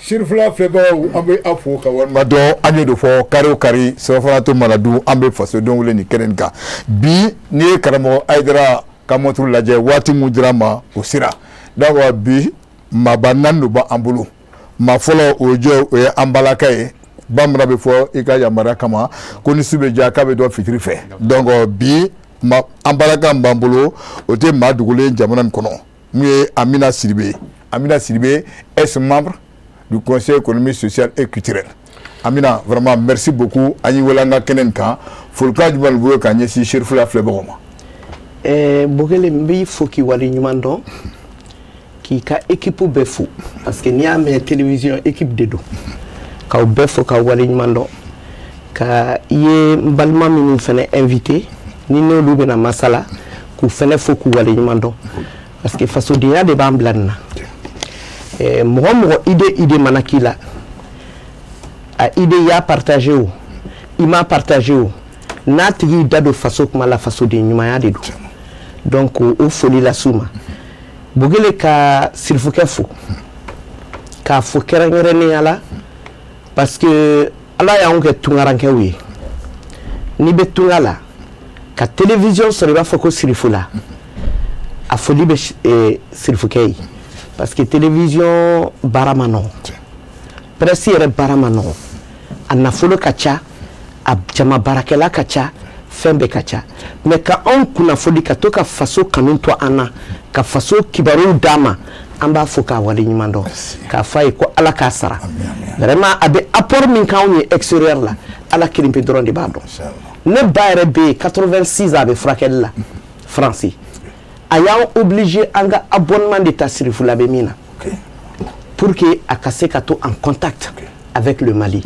Sirifila filɛbagaw, an bɛ aw fo ka walima dɔn. An ye de fɔ, kari o kari, surafana to mana dun, an bɛ fasodenw wele nin kɛnɛ nin kan. Bi, n'i ye karamɔgɔ Hayidara ka montre lajɛ, waati mun dira ma, o sera. Donc bi, maaba naani de b'an bolo. Maa fɔlɔ, o ye jɔn? O ye an balaka ye. Bamanan bɛ fɔ i ka yamaruya kama ko ni su bɛ diya, k'a bɛ dɔn fitiri fɛ. Donc bi, ma an balaka min b'an bolo, o tɛ maa dogolen jamana nin kɔnɔ, mun ye Amina Sidibe. Amina Sidibe, ex membre du Conseil économique, social et culturel. Amina, vraiment merci beaucoup. An y'i wele an ka kɛnɛ nin kan. Folikan jumɛn b'i bolo ka ɲɛsin Serifula filɛbagaw ma? Bokele, n b'i fo k'i waleɲuman dɔn, k'i ka équipe bɛɛ fo, parce que n'i y'a mɛn télévision, équipe de don. K'aw bɛɛ fo k'aw waleɲuman dɔn, ka i ye n balima minnu fɛnɛ invité ni n'olu bɛna masala, k'u fɛnɛ fo k'u waleɲuman dɔn, parce que fasodenya de b'an bila nin na. Mɔgɔ mɔgɔ, idée mana k'i la, a idée, i y'a partagé o, i m'a partagé o, n'a tigi y'i da don faso kuma la, fasoden ɲumanya de don. Donc o foli las'u ma. Bogele, ka Sirifukɛ fo, k'a fo kɛrɛnkɛrɛnnenya la, parce que Ala y'anw kɛ tunkarankɛw ye. N'i bɛ tunga la ka télévision sɔrɔ, i b'a fɔ ko Sirifu la, a foli bɛ Sirifukɛ ye, parce que télévision baara ma nɔgɔn, presse yɛrɛ baara ma nɔgɔn, a nafolo ka ca, a jama baarakɛla ka ca, fɛn bɛɛ ka ca. Mais ka anw kunnafoni, ka to ka faso kanu to an na, ka faso kibaruw d'an ma, an b'a fɔ k'a waleɲuman dɔn, k'a fɔ a ye ko Ala k'a sara. Vraiment, a bɛ apport min k'anw ye extérieur la, Ala kelen pe dɔrɔn de b'a dɔn. Ne ba yɛrɛ bɛ yen, 86 ans, a bɛ furakɛli la Faransi. A y'an obligé an ka abonnement de ta Sirifula bɛ min na, pour que a ka se ka to en contact avec le Mali.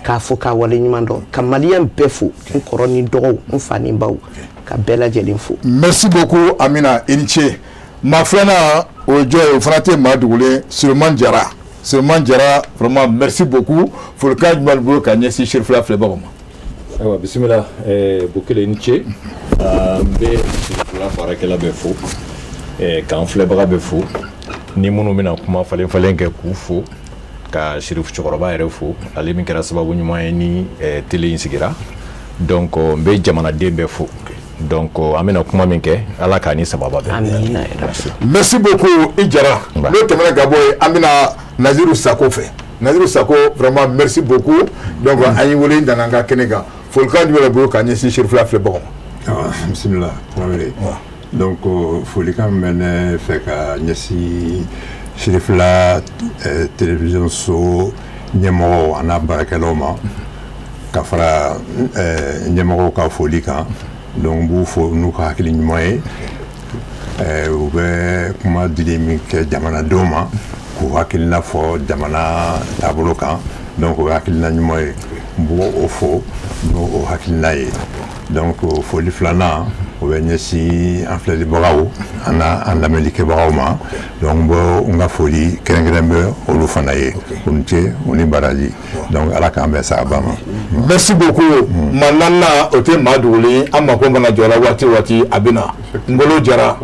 K'a fɔ k'a waleɲuman dɔn, ka maliyɛn bɛɛ fo, n kɔrɔ ni dɔgɔw, n fa ni baw, ka bɛɛ lajɛlen fo. Merci beaucoup Amina, i ni ce. Maa filanan, o ye jɔn ye? O fana tɛ maa dogolen, Sulemani Jara. Sulemani Jara, vraiment merci beaucoup. Folikan jumɛn b'i bolo ka ɲɛsin Serifula filɛbagaw ma? Ayiwa, bisimila. Bokele, i ni ce. N bɛ Serifula baarakɛla bɛɛ fo, k'an filɛbaga bɛɛ fo, ni minnu bɛna kuma falen falen kɛ, k'u fo, ka Sirifu cɛkɔrɔba yɛrɛ fo, ale min kɛra sababu ɲuman ye ni télé in sigira. Donc n bɛ jamanaden bɛɛ fo. Donc an bɛna kuma min kɛ, Ala k'a ni sababa bɛn. Amina. Merci beaucoup i Jara. N'o tɛmɛna ka bɔ yen, an bɛna Naziru Sako fɛ. Naziru Sako, vraiment merci beaucoup. Donc an y'i wele, i nana an ka kɛnɛ kan. Folikan jumɛn b'i bolo ka ɲɛsin Serifula filɛbagaw ma? Bisimila Tarawele. Donc folikan min bɛ ne fɛ ka ɲɛsin Serifula télévision so ɲɛmɔgɔw a n'a baarakɛlaw ma, ka fara ɲɛmɔgɔw ka foli kan, donc n b'u fo n'u ka hakili ɲuman ye. U bɛ kuma dili min kɛ jamanadenw ma, k'u hakilina fɔ jamana taabolo kan, donc o ye hakilina ɲuman ye, n b'o o fo n'o o hakilina ye. Donc foli filanan, o bɛ ɲɛsin an filɛlibagaw an n'a an lamɛnnikɛbagaw ma. Donc n bɛ n ka foli kɛrɛnkɛrɛn bɛ olu fana ye. U ni ce, u ni baraji. Donc Ala k'an bɛn sababa ma. Merci beaucoup. Maa naaninan, o tɛ maa dogolen ye, an mako mana jɔ a la waati o waati, a bɛ na. Ngolo Jara,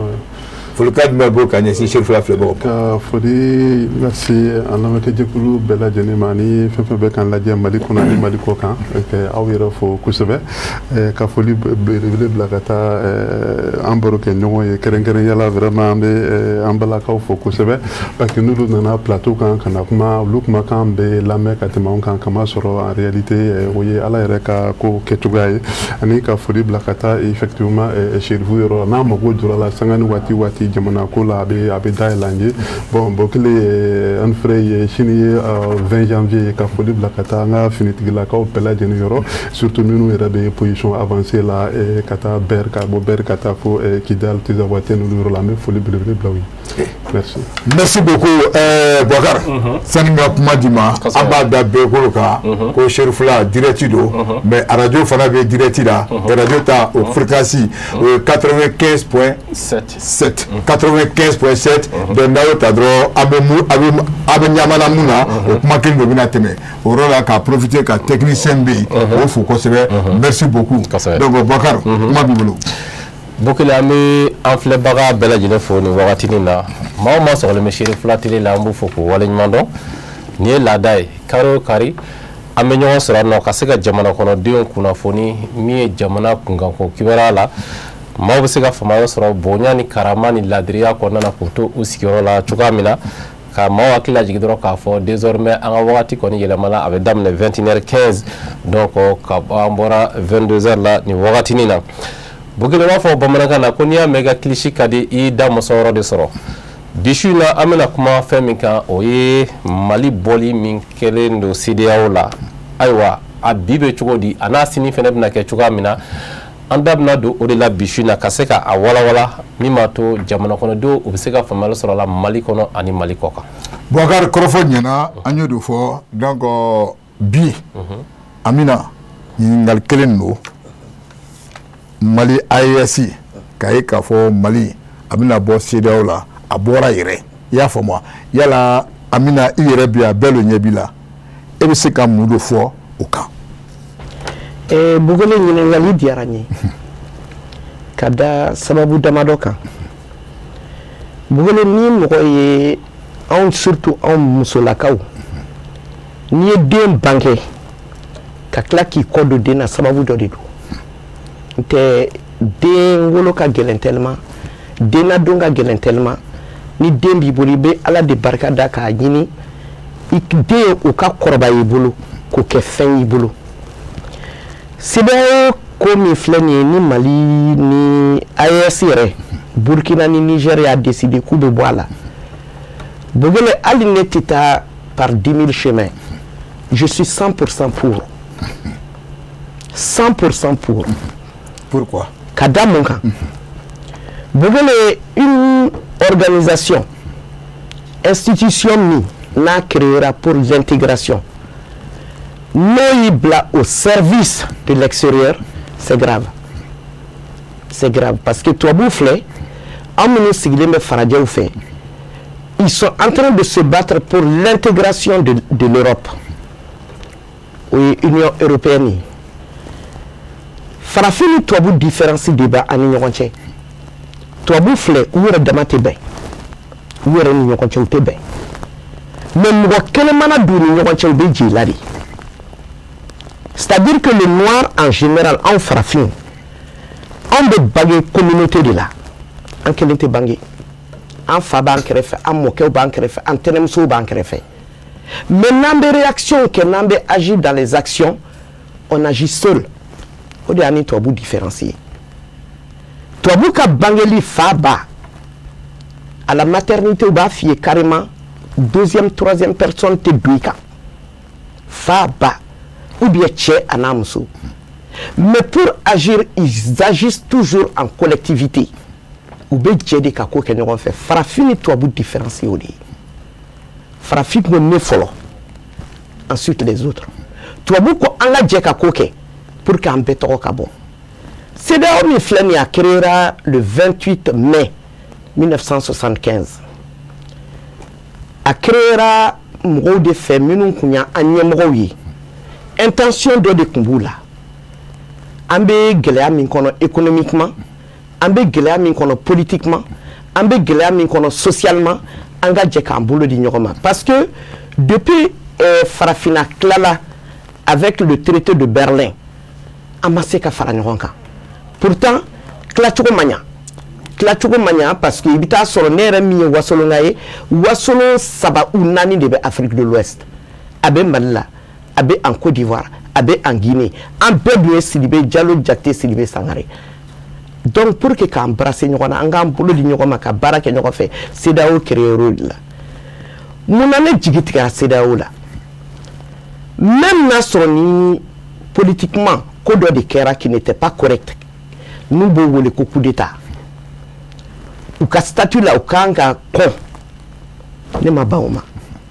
folikan jumɛn b'o ka ɲɛsin Serifula filɛbagaw ma? Ka foli lase an lamɛnkɛjɛkulu bɛɛ lajɛlen ma, ni fɛn fɛn bɛ k'an lajɛ Mali kɔnɔ ani Mali kɔ kan, ka aw yɛrɛ fo kosɛbɛ, ka foli belebele bila ka taa an barokɛ ɲɔgɔn ye kɛrɛnkɛrɛnya la. Vraiment, an bɛ an balakaw fo kosɛbɛ, parce que n'olu nana plateau kan ka na kuma, olu kumakan bɛ lamɛn ka tɛmɛ anw kan, kama sɔrɔ en réalité o ye Ala yɛrɛ ka ko kɛcogoya ye. Ani ka foli bila ka taa effectivement Serifu yɔrɔ la, n'a mago jɔra la sanga ni waati waati jamana ko la, a bɛ dayɛlɛ an ye. Bon, Bokele, an frère ye, sini ye 20 janvier, ka foli bila ka taa an ka finitigilakaw bɛɛ lajɛlen yɔrɔ, surtout minnu yɛrɛ bɛ position avancée la, ka taa Bɛri, ka bɔ Bɛri ka taa fo Kidal, Tizawatɛ ninnu yɔrɔ la, an bɛ foli belebele bila u ye. Merci. Merci beaucoup Boubacar. Sani n ka kuma di ma, an b'a da bɛɛ kolo kan ko Serifula direct don, mais radio fana bɛ direct la. Radio ta, o fréquence, o ye 95.7, 95.7. Donc n'a y'o ta dɔrɔn, an bɛ mun, a bɛ ɲamana mun na, o kuma kelen de bɛna tɛmɛ o yɔrɔ la. Ka profiter ka technicien bɛ yen, o fo kosɛbɛ. Merci beaucoup. Donc Boubacar, kuma b'i bolo. Bokele, an bɛ an filɛbaga bɛɛ lajɛlen fo nin wagatinin na. Maa o maa sɔgɔlen bɛ Serifula télé la, an b'u fo k'u waleɲuman dɔn. Nin ye laada ye, kari o kari an bɛ ɲɔgɔn sɔrɔ nɔ ka se ka jamana kɔnɔdenw kunnafoni min ye jamana kunkanko kibaruya la. Maaw bɛ se ka faamuya sɔrɔ bonya ni karama ni ladiriya kɔnɔna na k'u to u sigiyɔrɔ la cogoya min na. Ka maaw hakili lajigin dɔrɔn k'a fɔ désormais an ka wagati kɔni yɛlɛmana, a bɛ daminɛ 21h15, donc ka an bɔra 22h la nin wagatinin na. Bukele b'a fɔ bamanankan na ko n'i y'a mɛn i ka kilisi ka di, i da mɔsɔn yɔrɔ de sɔrɔ. Bi su in na, an bɛna kuma fɛn min kan, o ye Mali bɔli min kɛlen don CEDEAO la. Ayiwa, a bi bɛ cogo di, a n'a sini fɛnɛ bɛna kɛ cogoya min na, an da bɛna don o de la bi su in na ka se ka a walawala min b'a to jamana kɔnɔdenw u bɛ se ka faamuyali sɔrɔ a la Mali kɔnɔ ani Mali kɔ kan. Boubacar, kɔrɔfɔ ɲɛna, an y'o de fɔ. Donc bi an bɛna ɲininkali kelen don. Mali AES k'a ye k'a fɔ Mali a bɛna bɔ CEDEAO la, a bɔra yɛrɛ, i y'a faamu wa? Yala an bɛna i yɛrɛ bi a bɛɛ lo ɲɛ b'i la, e bɛ se ka mun de fɔ o kan? Bugule, ɲininkali diyara n ye ka da sababu damadɔ kan. Bugule, ni mɔgɔ ye anw, surtout anw musolakaw, n'i ye den bange ka tila k'i kɔ don den na, sababu dɔ de don. N tɛ den wolo ka gɛlɛn tellement, den ladon ka gɛlɛn tellement. Ni den b'i bolo, i bɛ Ala de barika da k'a ɲini i den o ka kɔrɔbaya i bolo k'o kɛ fɛn y'i bolo. CEDEAO ko min filɛ nin ye, ni Mali ni AES yɛrɛ, Burkina ni Niger y'a décidé k'u bɛ bɔ a la, Bugule, hali ne tɛ taa par 10 000 chemins, je suis 100% pour, 100% pour. Pourquoi? Ka da mun kan? Bugule, une organisation, institution min n'a créera pour l'intégration, n'o y'i bila au service de l'extérieur, c'est grave, c'est grave, parce que tubabuw filɛ, an minnu sigilen bɛ farajɛw fɛ, ils sont en train de se battre pour l'intégration de l'Europe. O ye Union européenne ye. Farafin ni tubabu différence de bɛ an ni ɲɔgɔn cɛ. Tubabu filɛ, u yɛrɛ dama tɛ bɛn, u yɛrɛ ni ɲɔgɔn cɛ u tɛ bɛn, mais mɔgɔ kelen mana don u ni ɲɔgɔn cɛ, u bɛ jɛ i la de. C'est-à-dire que le noir en général, anw farafinw, anw bɛ bange communauté de la, an kelen tɛ bange. An fa b'an kɛrɛfɛ, an mɔkɛw b'an kɛrɛfɛ, an tɛnɛmusow b'an kɛrɛfɛ. Mais n'an bɛ réaction kɛ, n'an bɛ agir dans les actions, on agit seul. O de y'an ni tubabu différence ye. Tubabu ka bangeli, fa ba, à la maternité, u b'a f'i ye carrément, deuxième, troisième personne tɛ don i kan, fa ba ou bien cɛ a n'a muso. Mais pour agir, ils agissent toujours en collectivité, u bɛ jɛ de ka ko kɛ ɲɔgɔn fɛ. Farafin ni tubabu différence y'o de ye. Farafin ko ne fɔlɔ, ensuite les autres. Tubabu ko an ka jɛ ka ko kɛ pour que an bɛɛ tɔgɔ ka bɔ. CEDEAO min filɛ nin ye, a créera le 28 mai 1975. A créera mɔgɔw de fɛ minnu kun y'an ɲɛmɔgɔw ye. Intention dɔ de tun b'u la. An bɛ gɛlɛya min kɔnɔ économiquement, an bɛ gɛlɛya min kɔnɔ politiquement, an bɛ gɛlɛya min kɔnɔ socialement, an ka jɛ k'an bolo di ɲɔgɔn ma, parce que depuis farafinna tilala avec le traité de Berlin, an ma se ka fara ɲɔgɔn kan. Pourtant tilacogo ma ɲa, tilacogo ma ɲa, parce que i bɛ taa sɔrɔ ne yɛrɛ min ye wasolonka ye, wasolon saba u naani de bɛ Afrique de l'Ouest. A bɛ Mali la, a bɛ en Côte d'Ivoire, a bɛ en Guinée. An bɛɛ dun ye Sidibe, Jalo, Jakite, Sidibe, Sangare. Donc pour que k'an brasser ɲɔgɔn na, an k'an bolo di ɲɔgɔn ma ka baara kɛ ɲɔgɔn fɛ, CEDEAO créé o de la. Mun na ne jigi tigɛra CEDEAO la? Même n'a sɔrɔ ni politiquement ko dɔ de kɛra qui n'était pas correct, n'u b'o wele ko coup d'état, u ka statut la u kan ka kɔn, ne ma ban o ma,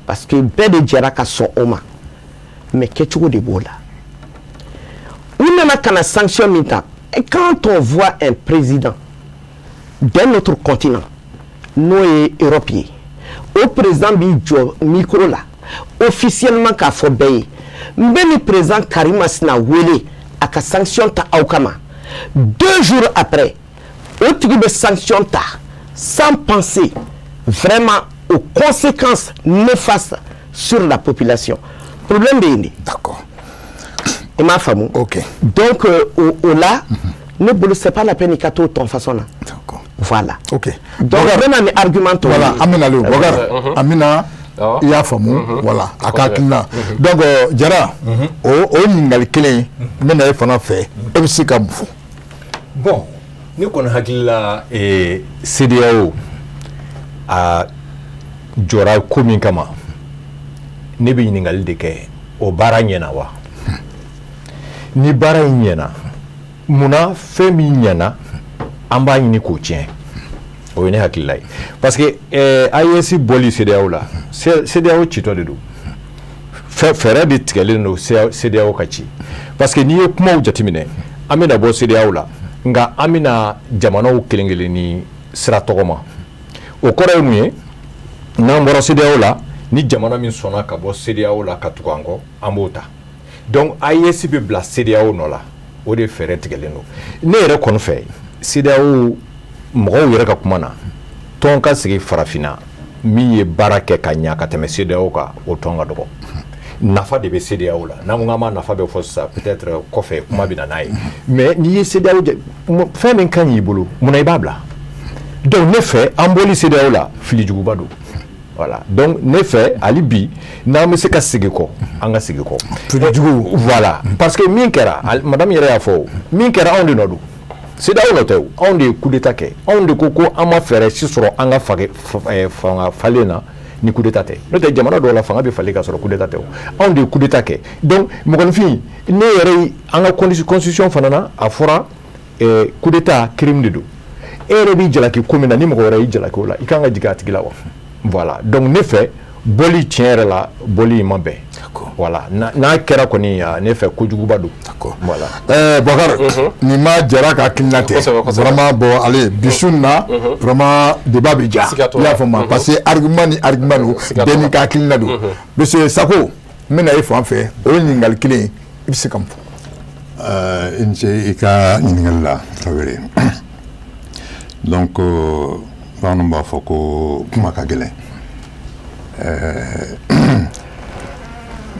parce que bɛɛ de jɛra ka sɔn o ma. Mais kɛcogo de b'o la. U nana ka na sanction min ta, et quand on voit un président d'un autre continent, n'o ye Europe ye, o président b'i jɔ micro la officiellement k'a fɔ bɛɛ ye: n bɛ ni président Karimasina wele a ka sanction ta aw kama. 2 jours après, o tigi bɛ sanction ta sans penser vraiment aux conséquences néfastes. sur la population. Problème bɛ yen de. D'accord. I m'a faamu. Ok. Donc o la, ne bolo, c'est pas la peine i ka t'o tɔn façon na. D'accord. Voilà. Ok. Donc n bɛ na ni argument tɔw ye. Voilà, an bɛna le Bɔkari, an bɛna i y'a faamu, voilà, a ka hakilina. Donc Jara, o ɲininkali kelen, n bɛna e fana fɛ, e bɛ se ka mun fɔ? Bon, ne kɔni hakili la, CEDEAO a jɔra ko min kama, ne bɛ ɲininkali de kɛ: o baara ɲɛna wa? Ni baara in ɲɛna, munna fɛn min ɲɛna an b'a ɲini k'o tiɲɛ? O ye ne hakilila ye, parce que AES bɔli CEDEAO la, CEDEAO citɔ de don, fɛɛrɛ de tigɛlen don CEDEAO ka ci, parce que n'i ye kumaw jateminɛ, an bɛna bɔ CEDEAO la, nka an bɛna jamanaw kelen kelen ni sira tɔgɔma. O kɔrɔ ye mun ye? N'an bɔra CEDEAO la, ni jamana min sɔnna ka bɔ CEDEAO la ka tugu an kɔ, an b'o ta. Donc AES bɛ bila CEDEAO nɔ la, o de fɛɛrɛ tigɛlen don. Ne yɛrɛ kɔni fɛ, CEDEAO mɔgɔw yɛrɛ ka kuma na, tɔn ka sigi farafinna min ye baara kɛ ka ɲa ka tɛmɛ CEDEAO kan, o tɔn ka dɔgɔ. Nafa de bɛ CEDEAO la. N'an ko k'an b'a nafa bɛɛ fɔ sisan, peut-être kɔfɛ kuma bɛ na n'a ye, mais n'i ye CEDEAO fɛn min ka ɲi i bolo, munna i b'a bila? Donc ne fɛ, an bɔli CEDEAO la, fili juguba don. Voilà, donc ne fɛ, hali bi n'an bɛ se ka segin kɔ, an ka segin kɔ. Fili jugu. Voilà, parce que min kɛra, madame yɛrɛ y'a fɔ, min kɛra, anw de nɔ don, CEDEAO nɔ tɛ o. Anw de ye coup d'état kɛ, anw de ko ko an ma fɛɛrɛ si sɔrɔ an ka fanga falen na ni coup d'état tɛ. N'o tɛ, jamana dɔw la, fanga bɛ falen ka sɔrɔ coup d'état tɛ o. Anw de ye coup d'état kɛ. Donc mɔgɔninfin, ne yɛrɛ, an ka constitution fana na, a fɔra coup d'état crime de don. E yɛrɛ b'i jalaki ko min na, ni mɔgɔ wɛrɛ y'i jalaki o la, i kan ka jigin a tigi la wa? Voilà, donc ne fɛ, bɔli tiɲɛ yɛrɛ la, bɔli in ma bɛn. Voilà, n'a kɛra kɔni, ne fɛ, kojuguba don. D'accord. Voilà. Bɔkari, nin ma Jara ka hakilina tɛ. Vraiment, bon, ale bi su in na, vraiment débat bɛ ja. Siga t'o I la. y'a faamu, parce que argument ni argument don, Siga t'o bɛɛ n'i la. ka hakilina don. Monsieur Sako, n bɛna e fan fɛ, o ye ɲininkali kelen ye, i bɛ se ka mun fɔ? I ni ce i ka ɲininkali la, Tarawele. Donc bamananw b'a fɔ ko kuma ka gɛlɛn.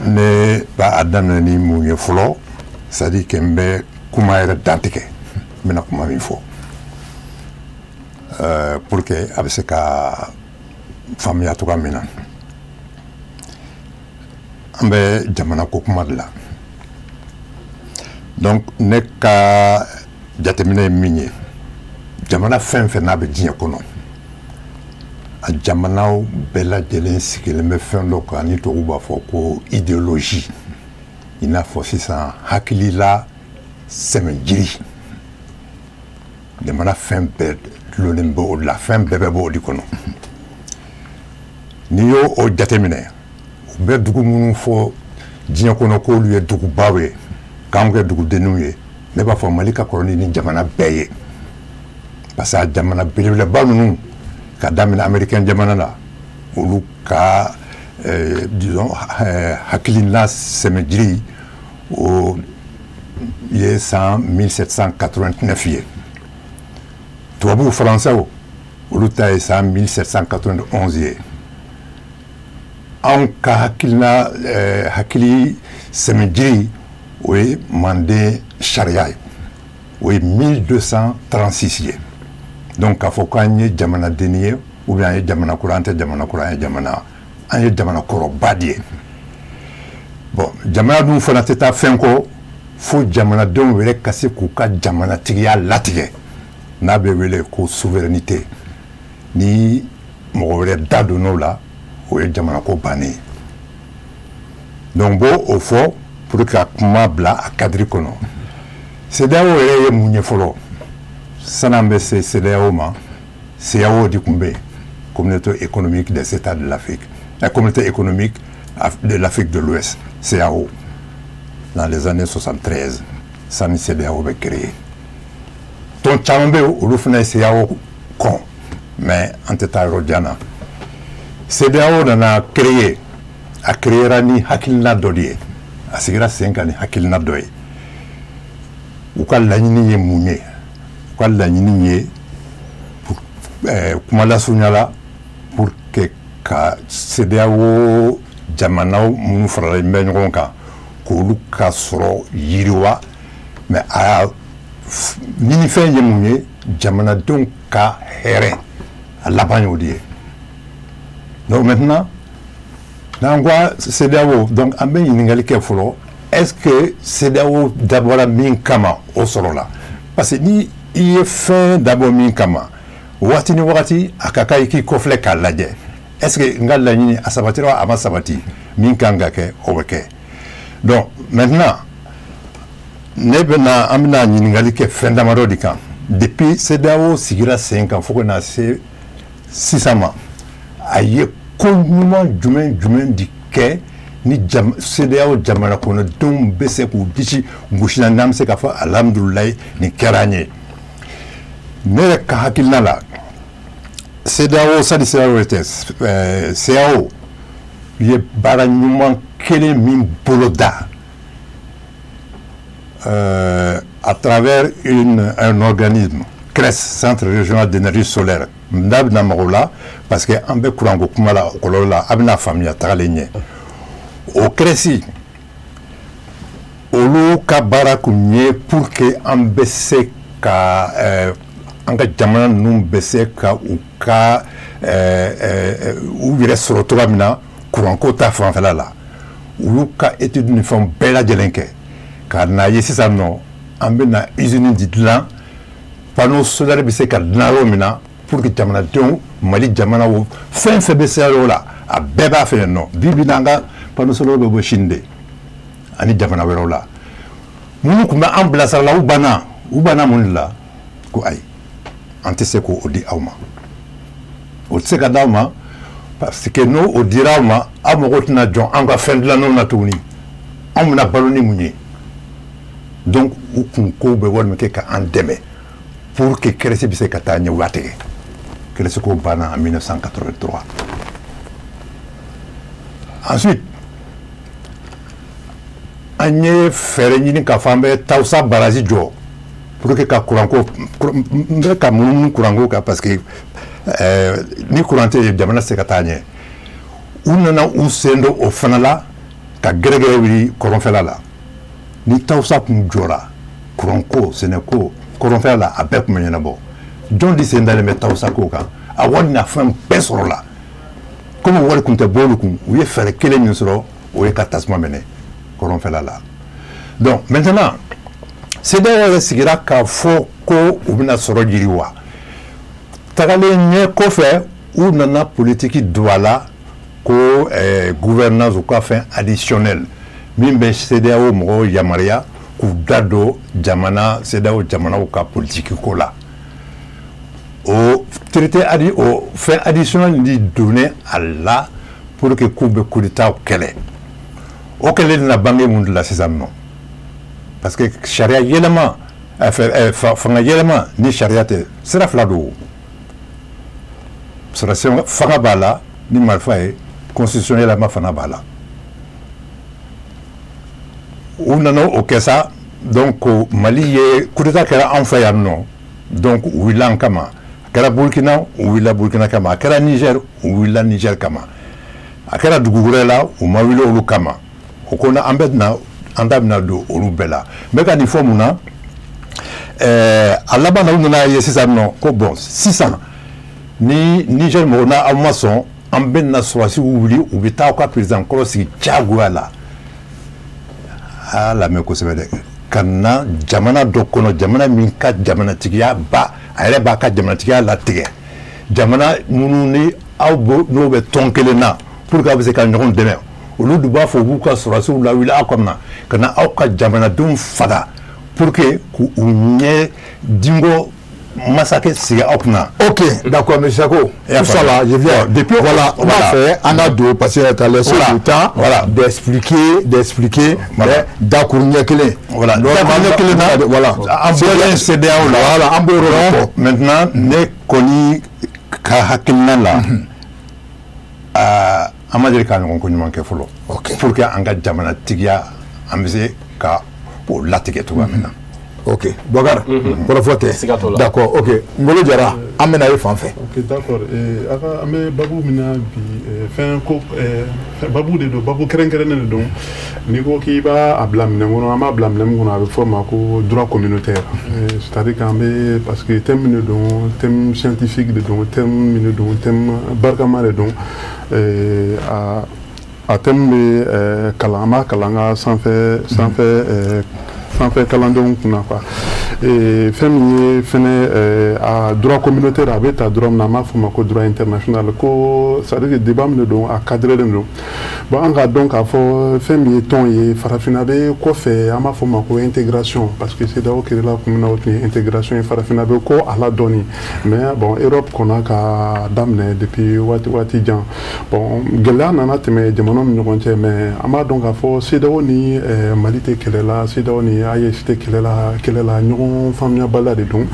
Ne b'a daminɛ ni mun ye fɔlɔ? C'est à dire que n bɛ kuma yɛrɛ dantigɛ, n bɛna kuma min fɔ, pour que a bɛ se ka faamuya cogoya min na. An bɛ jamana ko kuma de la. Donc ne ka jateminɛ ye min ye, jamana fɛn fɛn n'a bɛ diɲɛ kɔnɔ, a jamanaw bɛɛ lajɛlen sigilen bɛ fɛn dɔ kan ni tubabuw b'a fɔ ko idéologie, i n'a fɔ sisan hakilila sɛmɛjiri. Jamana fɛn bɛɛ dulonnen bɛ o de la, fɛn bɛɛ bɛ bɔ o de kɔnɔ. N'i y'o o jateminɛ, u bɛ dugu minnu fɔ diɲɛ kɔnɔ k'olu ye dugubaw ye, k'anw kɛ dugudenninw ye, ne b'a fɔ Mali ka kɔrɔ ni jamana bɛɛ ye, parce que a jamana belebeleba ninnu, ka daminɛ américain jamana la, olu ka disons hakilina sɛmɛjiri, o ye san 1789 ye. Tubabuw, faransɛw, olu ta ye san 1791 ye. Anw ka hakilina hakili sɛmɛjiri, o ye Manden sariya ye, o ye 1236 ye. Donc k'a fɔ k'an ye jamanadenni ye ou bien an ye jamana kura, an tɛ jamana kura, an ye jamana kɔrɔba de ye. Bon, jamana dun fana tɛ taa fɛn kɔ fo jamanadenw yɛrɛ ka se k'u ka jamanatigiya latigɛ, n'a bɛ wele ko souveraineté. Ni mɔgɔ wɛrɛ da donn'o la, o ye jamanako bannen ye. Donc n b'o o fɔ pour que ka kuma bila a cadre kɔnɔ. CEDEAO yɛrɛ ye mun ye fɔlɔ? San'an bɛ se CEDEAO ma, CEAO de tun bɛ yen, Communauté économique des États de l'Afrique, la Communauté économique de l'Afrique de l'Ouest, CEAO, dans les années 73, sani CEDEAO bɛ créé. Tɔn caman bɛ yen, olu fana ye CEAO kɔn, mais an tɛ taa yɔrɔ jan na. CEDEAO nana créé, a créera ni hakilina dɔ de ye, a sigira sen kan ni hakilina dɔ ye. U ka laɲini ye mun ye? U ka laɲini ye, kuma lasurunya la, pour que ka CEDEAO Jamanaw minnu faralen bɛ ɲɔgɔn kan k'olu ka sɔrɔ yiriwa, mais a ɲinifɛn ye mun ye? Jamanadenw ka hɛrɛ, a laban y'o de ye. Donc maintenant, n'an ko CEDEAO, donc an bɛ ɲininkali kɛ fɔlɔ: est-ce que CEDEAO dabɔra min kama, o sɔrɔla? Parce que ni i ye fɛn dabɔ min kama, waati ni wagati a ka kan i k'i kɔfilɛ k'a lajɛ: est-ce que n ka laɲini a sabatira wa, a ma sabati? Min kan ka kɛ, o bɛ kɛ. Donc maintenant, ne bɛna, an bɛna ɲininkali kɛ fɛn damadɔ de kan. Depuis CEDEAO sigira sen kan fo ka na se sisan ma, a ye ko ɲuman jumɛn jumɛn de kɛ ni CEDEAO jamana kɔnɔdenw bɛ se k'u disi gosi na, n'an bɛ se k'a fɔ alhamdulilayi, nin kɛra an ye? Ne yɛrɛ ka hakilina la, CEDEAO, sani CEDEAO tɛ, CAO ye baara ɲuman kelen min boloda à travers un organisme, CRES, Centre régional d'énergie solaire. N da bɛna mago la parce que an bɛ kuranko kuma la, o kɔlɔlɔ la, a bɛna faamuya tagalen ɲɛ. O CRES, olu ka baara kun ye pour que an bɛ se ka an ka jamana ninnu bɛ se ka u ka u yɛrɛ sɔrɔ cogoya min na kuranko ta fanfɛla la. U y'u ka étude ni fɛnw bɛɛ lajɛlen kɛ ka n'a ye sisan nɔ, an bɛna usine di dilan, panneau solaire bɛ se ka dilan yɔrɔ min na, pour que jamanadenw, Mali jamana wo, fɛn fɛn bɛ se yɔrɔ la, a bɛɛ b'a fɛ yen nɔ. Bi bi in na, an ka panneau solaire bɛ bɔ Chine de ani jamana wɛrɛw la. Minnu tun bɛ an bilasira la, u banna. U banna mun de la? Ko ayi, an tɛ se k'o di aw ma, o tɛ se ka d'aw ma, parce que n'o o dira aw ma, aw mago tɛna jɔ an ka fɛn dilannenw na tuguni, anw bɛna balo ni mun ye? Donc u kun ko bɛ wari min kɛ ka an dɛmɛ pour que CRES bɛ se ka taa ɲɛ, u y'a tigɛ. CRES ko banna en 1983. Ensuite, an ye fɛɛrɛ ɲini k'a fɔ an bɛ Tawusa barrage jɔ pour que ka kuranko, n bɛ ka munumunu kuranko kan, parce que ni kuran tɛ yen, jamana tɛ se ka taa ɲɛ. U nana u sen don o fana la ka gɛrɛgɛrɛ wuli kɔrɔnfɛla la. Ni Tawusa kun jɔra, kuranko, sɛnɛko, kɔrɔnfɛla la, a bɛɛ tun bɛ ɲɛnabɔ. Jɔn de sen dalen bɛ Tawusa ko kan? A wari n'a fɛn bɛɛ sɔrɔla. Komi wari kun tɛ bɔ olu kun, u ye fɛɛrɛ kelen min sɔrɔ, o ye ka tasuma minɛ kɔrɔnfɛla la. Donc maintenant, CEDEAO yɛrɛ sigira k'a fɔ ko u bɛna sɔrɔ yiriwa. Tagalen ɲɛ kɔfɛ, u nana politiki don a la ko gouvernance, u ka fɛn additionnel min bɛ CEDEAO mɔgɔw yamaruya k'u da don jamana, CEDEAO jamanaw ka politiki ko la. O traité adi, o fɛn additionnel di donnen a la pour que k'u bɛ coup d'état kɛlɛ. O kɛlɛ nana bange mun de la sisan nɔ? Parce que sariya yɛlɛma, fanga yɛlɛma ni sariya tɛ, sira fila don. Sɔrɔsi fanga b'a la ni marifa ye, constitution yɛlɛma fana b'a la. U nana o kɛ sa. Donc Mali ye coup d'état kɛra anw fɛ yan nɔ, donc u wulila an kama. A kɛra Burkina, u wulila Burkina kama. A kɛra Niger, u wulila Niger kama. A kɛra dugu wɛrɛ la, u ma wuli olu kama. O ko an bɛ na, an da bɛna don olu bɛɛ la. N bɛ ka nin fɔ mun na? A laban na, u nana ye sisan nɔ ko bon, sisan ni Niger mɔgɔw n'a aw ma sɔn, an bɛ na sɔrɔdasiw wuli, u bɛ taa aw ka président kɔrɔ sigi diyagoya la. A y'a lamɛn kosɛbɛ dɛ, ka na jamana dɔ kɔnɔ, jamana min ka jamanatigiya ba, a yɛrɛ b'a ka jamanatigiya latigɛ, jamana minnu ni aw n'o bɛ tɔn kelen na pour que aw bɛ se ka ɲɔgɔn dɛmɛ, olu de b'a fɔ u b'u ka sɔrɔdasiw lawuli aw kɔnɔ ka na aw ka jamanadenw faga pour que k'u ɲɛ dingo masakɛ sigi aw kunna. Ok, d'accord, M. Sako. Tout ça là, je viens. Depuis, voilà, on va faire, on a deux, parce que tu as laissé le temps d'expliquer, d'expliquer, mais d'accord, kelen. Voilà, dakuruɲɛ kelen na, voilà. An bɔlen CEDEAO la. Voilà, an b'o yɔrɔ de fɔ. Maintenant, ne kɔni ka hakilina la, an ma deli ka ɲɔgɔn ko ɲuman kɛ fɔlɔ. Pour que an ka jamanatigiya, an bɛ se ka o latigɛ cogoya min na. Ok, Boubacar, kɔrɔfɔ tɛ. D'accord, ok. Ngolo Jara, an bɛna ye fan fɛ. Ok, d'accord. A ka an bɛ babu min na bi, fɛn ko babu de don, babu kɛrɛnkɛrɛnnen de don. N'i ko k'i b'a a bila minɛn kɔnɔ, an b'a bila minɛn min kɔnɔ, a bɛ fɔ o ma ko droit communautaire. C'est-à-dire qu'an bɛ, parce que thème min de don, thème scientifique de don, thème min de don, thème barikama de don. A thème bɛ kalan, an b'a kalan an ka sanfɛ kalandenw kunna quoi. Fɛn min ye fɛnɛ a droit communautaire, a bɛ ta droit min na, an b'a fɔ o ma ko droit international ko, c'est à dire que débat min de don, a cadré don. Bon, an k'a dɔn k'a fɔ fɛn min ye tɔn ye, farafinna bɛ kɔfɛ, an b'a fɔ o ma ko intégration, parce que CEDEAO créé la kun min na, o tun ye intégration ye. Farafinna bɛ kɔ a la dɔɔni, mais bon, Europe kɔnna ka daminɛ depuis waati jan. Bon, gɛlɛya nana tɛmɛ jamanaw ni ɲɔgɔn cɛ, mais an b'a dɔn k'a fɔ CEDEAO ni Mali tɛ kɛlɛ la, CEDEAO ni AES tɛ kɛlɛ la, ɲɔgɔn faamuyabaliya de don.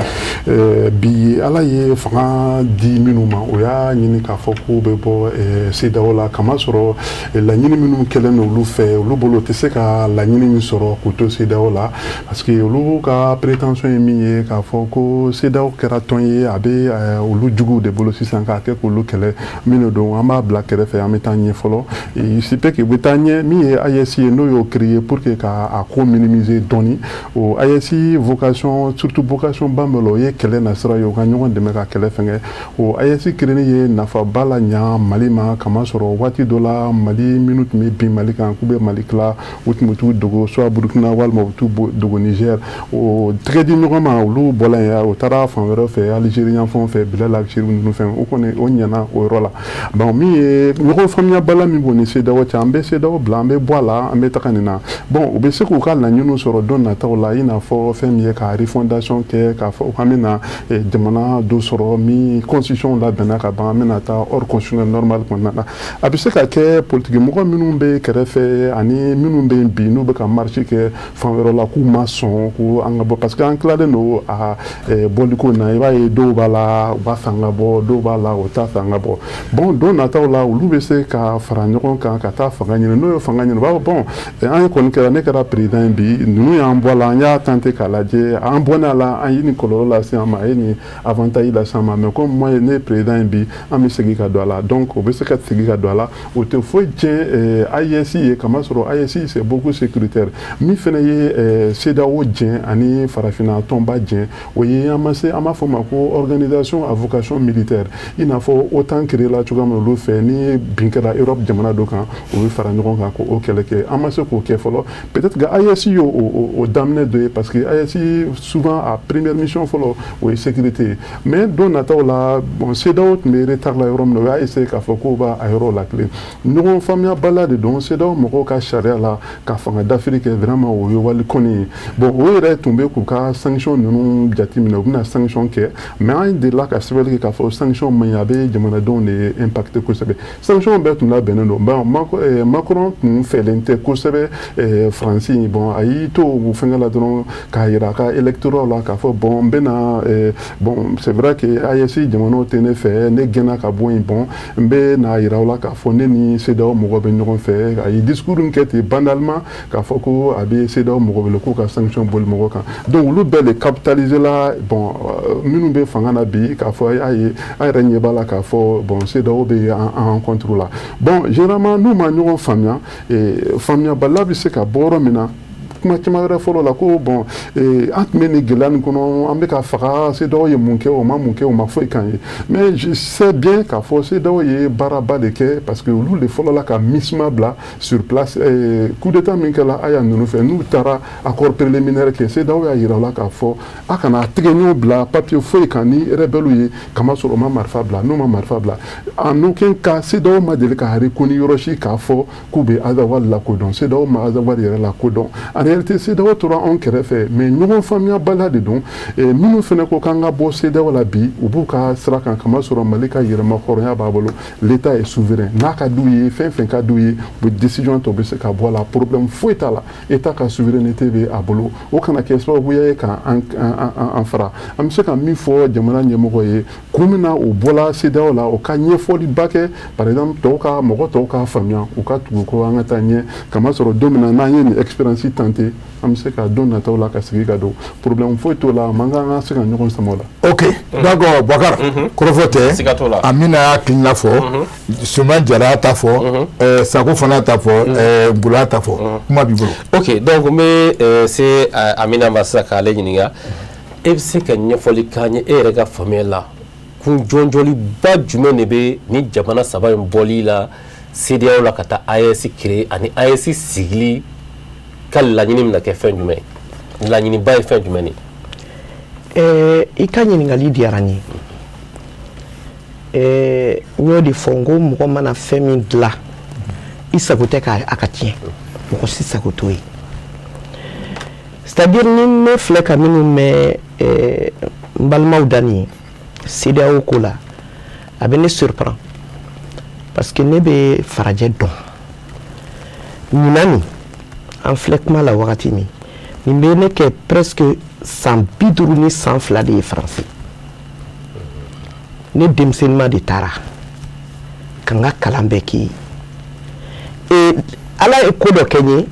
Bi Ala ye fanga di minnu ma, o y'a ɲini k'a fɔ k'u bɛ bɔ CEDEAO la, kamasɔrɔ laɲini minnu kɛlen don olu fɛ, olu bolo u tɛ se ka laɲini min sɔrɔ k'u to CEDEAO la, parce que olu ka prétention ye min ye, k'a fɔ ko CEDEAO kɛra tɔn ye, a bɛ olu juguw de bolo sisan k'a kɛ k'olu kɛlɛ. Min don, an b'a bila kɛrɛfɛ, an bɛ taa ɲɛ fɔlɔ. Il se peut que u bɛ taa ɲɛ. Min ye AES ye, n'o y'o créer pour que k'a ko minimiser dɔɔni, o AES vocation, surtout vocation ba min o ye kɛlɛ nasira ye, u ka ɲɔgɔn dɛmɛ ka kɛlɛ fɛngɛ. O AES créer ye nafaba la ɲa Mali ma, kamasɔrɔ waati dɔ la, Mali minnu tun bɛ bin Mali kan k'u bɛ Mali tila, u tun bɛ t'u dogo soit Burukina walima u bɛ t'u dogo Niger. O tɛgɛ di ɲɔgɔn ma, olu bɔla yen, u taara fan wɛrɛ fɛ, Algérie yan fan fɛ, Bilal Algérie ninnu fɛ, o kɔni o ɲɛna o yɔrɔ la. Bon, min ye ɲɔgɔn faamuyabaliya min b'o ni CEDEAO cɛ, an bɛ CEDEAO bila, an bɛ bɔ a la, an bɛ taga nin na. Bon, u bɛ se k'u ka laɲiniw sɔrɔ don nataw la, i n'a fɔ fɛn min ye ka refondation kɛ, k'a fɔ k'an bɛna jamana dɔ sɔrɔ min constitution labɛnna ka ban, an bɛna taa ordre constitutionnel normal kɔnɔna na. A bɛ se ka kɛ politiki mɔgɔ minnu bɛ kɛrɛfɛ ani minnu bɛ yen bi, n'u bɛ ka marche kɛ fan wɛrɛ la, k'u ma sɔn ko an ka bɔ, parce que an tilalen don a bɔliko na. I b'a ye dɔw b'a la, u b'a fɛ an ka bɔ, dɔw b'a la, u t'a fɛ an ka bɔ. Bon, don nataw la, olu bɛ se ka fara ɲɔgɔn kan ka taa fanga ɲini. N'o ye fanga ɲini, u b'a fɔ bon, an ye kɔni kɛra, ne kɛra président ye bi, ninnu y'an bɔ a la, an y'a tenté k'a lajɛ, an bɔnna a la, an ye nin kɔlɔlɔ lase an ma, a ye nin avantage lase an ma, mais comme moi ne ye président ye bi, an bɛ segin ka don a la. Donc o bɛ se ka segin ka don a la, o tɛ foyi tiɲɛ AES ye, kamasɔrɔ AES c'est beaucoup sécuritaire. Min fana ye CEDEAO jɛn ani farafinna tɔnba jɛn, o ye an ma se, an b'a fɔ o ma ko organisation à vocation militaire, i n'a fɔ OTAN créé la cogoya min olu fɛ, ni bin kɛra Europe jamana dɔ kan, u bɛ fara ɲɔgɔn kan k'o kɛlɛ kɛ. An ma se k'o kɛ fɔlɔ. Peut-être que AES y'o o daminɛ dɔ ye, parce que AES souvent a première mission fɔlɔ, o ye sécurité ye. Mais don nataw la, bon, CEDEAO tun bɛ retard la yɔrɔ min na, o y'a essayer k'a fɔ k'o b'a yɔrɔ latilen. Ɲɔgɔn faamuyabaliya de don. CEDEAO mɔgɔw ka sariya la ka fanga dafiri kɛ, vraiment o ye wali kɔni ye. Bon, o yɛrɛ tun bɛ k'u ka sanction ninnu jateminɛ, u bɛna sanction kɛ, mais an delila ka sɛbɛnni kɛ k'a fɔ sanction man ɲi, a bɛ jamanadenw de impacter kosɛbɛ. Sanction bɛɛ tun labɛnnen don. Bon, Macron tun fɛlen tɛ kosɛbɛ Faransi. Bon, a y'i to o fɛngɛ la dɔrɔn k'a yira a ka électorat la k'a fɔ bon, n bɛna, bon, c'est vrai que AES jamanaw tɛ ne fɛ, ne gɛnna ka bɔ yen, bon, n bɛ n'a yira aw la k'a fɔ ne ni CEDEAO mɔgɔ bɛ ɲɔgɔn fɛ. A ye discours min kɛ ten banalement k'a fɔ ko a bɛ CEDEAO mɔgɔ wele k'u ka sanction boli mɔgɔ kan, donc olu bɛɛ de capitaliser la. Bon, minnu bɛ fanga na bi, k'a fɔ a ye, a yɛrɛ ɲɛ b'a la k'a fɔ bon, CEDEAO bɛ an contre la. Bon, généralement n'u ma ɲɔgɔn faamuya, faamuyabaliya bɛ se ka bɔ yɔrɔ min na, kuma caman wɛrɛ fɔlɔ la ko bon, an tun bɛ nin gɛlɛya nin kɔnɔ, an bɛ ka faga, CEDEAO ye mun kɛ? O ma mun kɛ, o ma foyi k'an ye. Mais je sais bien k'a fɔ CEDEAO ye baaraba de kɛ, parce que olu de fɔlɔ la ka MISMA bila sur place. Coup d'état min kɛla Aya ninnu fɛ, n'u taara accord préliminaire kɛ, CEDEAO y'a yira u la k'a fɔ a kana tigɛ ɲɔgɔn bila papier foyi kan ni rebelle ye, kamasɔrɔ o ma marifa bila. N'u ma marifa bila, en aucun cas CEDEAO ma deli ka reconnu yɔrɔ si k'a fɔ k'u bɛ Azawad lakodɔn. CEDEAO ma Azawad yɛrɛ lakodɔn. En réalité, CEDEAO tora anw kɛrɛfɛ, mais ɲɔgɔn faamuyabaliya de don. Minnu fana ko k'an ka bɔ CEDEAO la bi, u b'u ka sira kan, kamasɔrɔ Mali ka yɛrɛma hɔrɔnya b'a bolo, l'État est souverain. N'a ka d'u ye, fɛn fɛn ka d'u ye, u bɛ décision ta, u bɛ se ka bɔ a la, problème foyi t'a la. État ka souveraineté bɛ a bolo. O kana kɛ sababuya ye k'an an fara. An bɛ se ka min fɔ jamana ɲɛmɔgɔ ye, kun min na o bɔla CEDEAO la, o ka ɲɛfɔliba kɛ, par exemple tɔw ka mɔgɔ tɔw k'a faamuya, u ka tugu kɔ, an ka taa ɲɛ, kamasɔrɔ don min na n'an ye nin expérience tenter. ten, an bɛ se ka don nataw la ka sigi ka don problème foyi t'o la, a man kan ka se ka ɲɔgɔn sama o la. Ok, d'accord Boubacar, kɔrɔfɔ tɛ, Amina y'a hakilina fɔ, Suman Jara y'a ta fɔ, Sako fana y'a ta fɔ, Ngolo y'a ta fɔ, kuma b'i bolo. Ok, donc n bɛ se Amina ma sisan k'ale ɲininka, e bɛ se ka ɲɛfɔli k'an ye e yɛrɛ ka faamuya la, kun jɔnjɔliba jumɛn de bɛ ni jamana saba in bɔli la CEDEAO la ka taa AES créer ani AES sigili ka laɲini bɛna kɛ fɛn jumɛn ye, laɲiniba ye fɛn jumɛn ye? I ka ɲininkali diyara n ye. N y'o de fɔ n ko mɔgɔ mana fɛn min dilan i sago tɛ k'a ka tiɲɛ, mɔgɔ si sago t'o ye. C'est-à-dire ni ne filɛ ka minnu mɛn n balimaw da nin ye CEDEAO ko la, a bɛ ne surprend parce que ne bɛ farajɛ dɔn. Ɲinan nin an filɛ kuma la wagati min, nin bɛ ne kɛ presque san 52 de ye Faransi. Ne denmisɛnninma de taara ka n ka kalan bɛɛ kɛ yen. Et Ala ye ko dɔ kɛ n ye,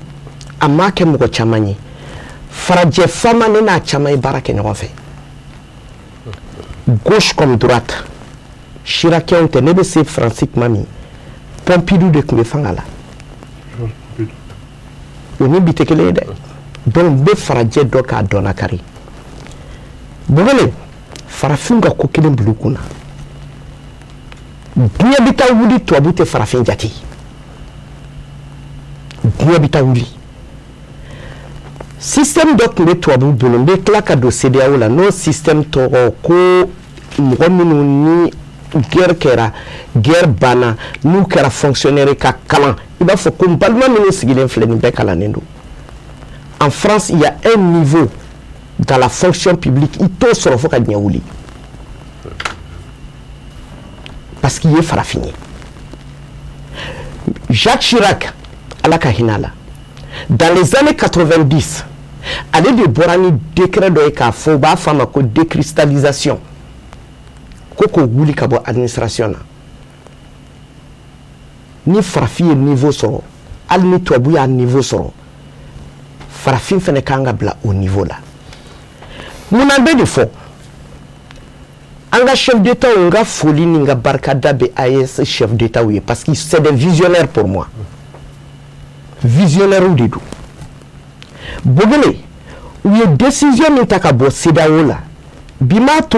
a m'a kɛ mɔgɔ caman ye. Farajɛ faama ne n'a caman ye baara kɛ ɲɔgɔn fɛ, gauche comme droite. Chiracienw tɛ, ne bɛ se Faransi tuma min, Pompidou de tun bɛ fanga la, o ni bi tɛ kelen ye dɛ. Donc n bɛ farajɛ dɔ k'a dɔn nakari. Bogole, farafinw ka ko kelen bila u kun na, diɲɛ bɛ taa wuli tubabu tɛ farafin jate, diɲɛ bɛ taa wuli. Système dɔ tun bɛ tubabu bolo, n bɛ tila ka don CEDEAO la, n'o système tɔgɔ ko mɔgɔ minnu ni guerre kɛra, guerre banna, n'u kɛra fonctionnaire ka kalan, i b'a fɔ ko n balima minnu sigilen filɛ nin bɛɛ kalannen don. En France, il y a un niveau dans la fonction publique, i t'o sɔrɔ fo ka diɲɛ wuli, parce qu'il ye farafin ye. Jacques Chirac, Ala ka hinɛ a la, dans les années 90, ale de bɔra ni décret dɔ ye k'a fɔ, u b'a fɔ a ma ko décristallisation, ko k'o wuli ka bɔ administration na. Ni farafin ye niveau sɔrɔ, hali ni tubabu y'a niveau sɔrɔ, farafin fana kan ka bila o niveau la. Munna bɛ de fɔ an ka chef d'État, n ka foli ni n ka barikada bɛ AES chef d'État ye, parce que c'est des visionnaires pour moi. Visionnaires de don. Bogele, u ye décision min ta ka bɔ CEDEAO la, bi m'a to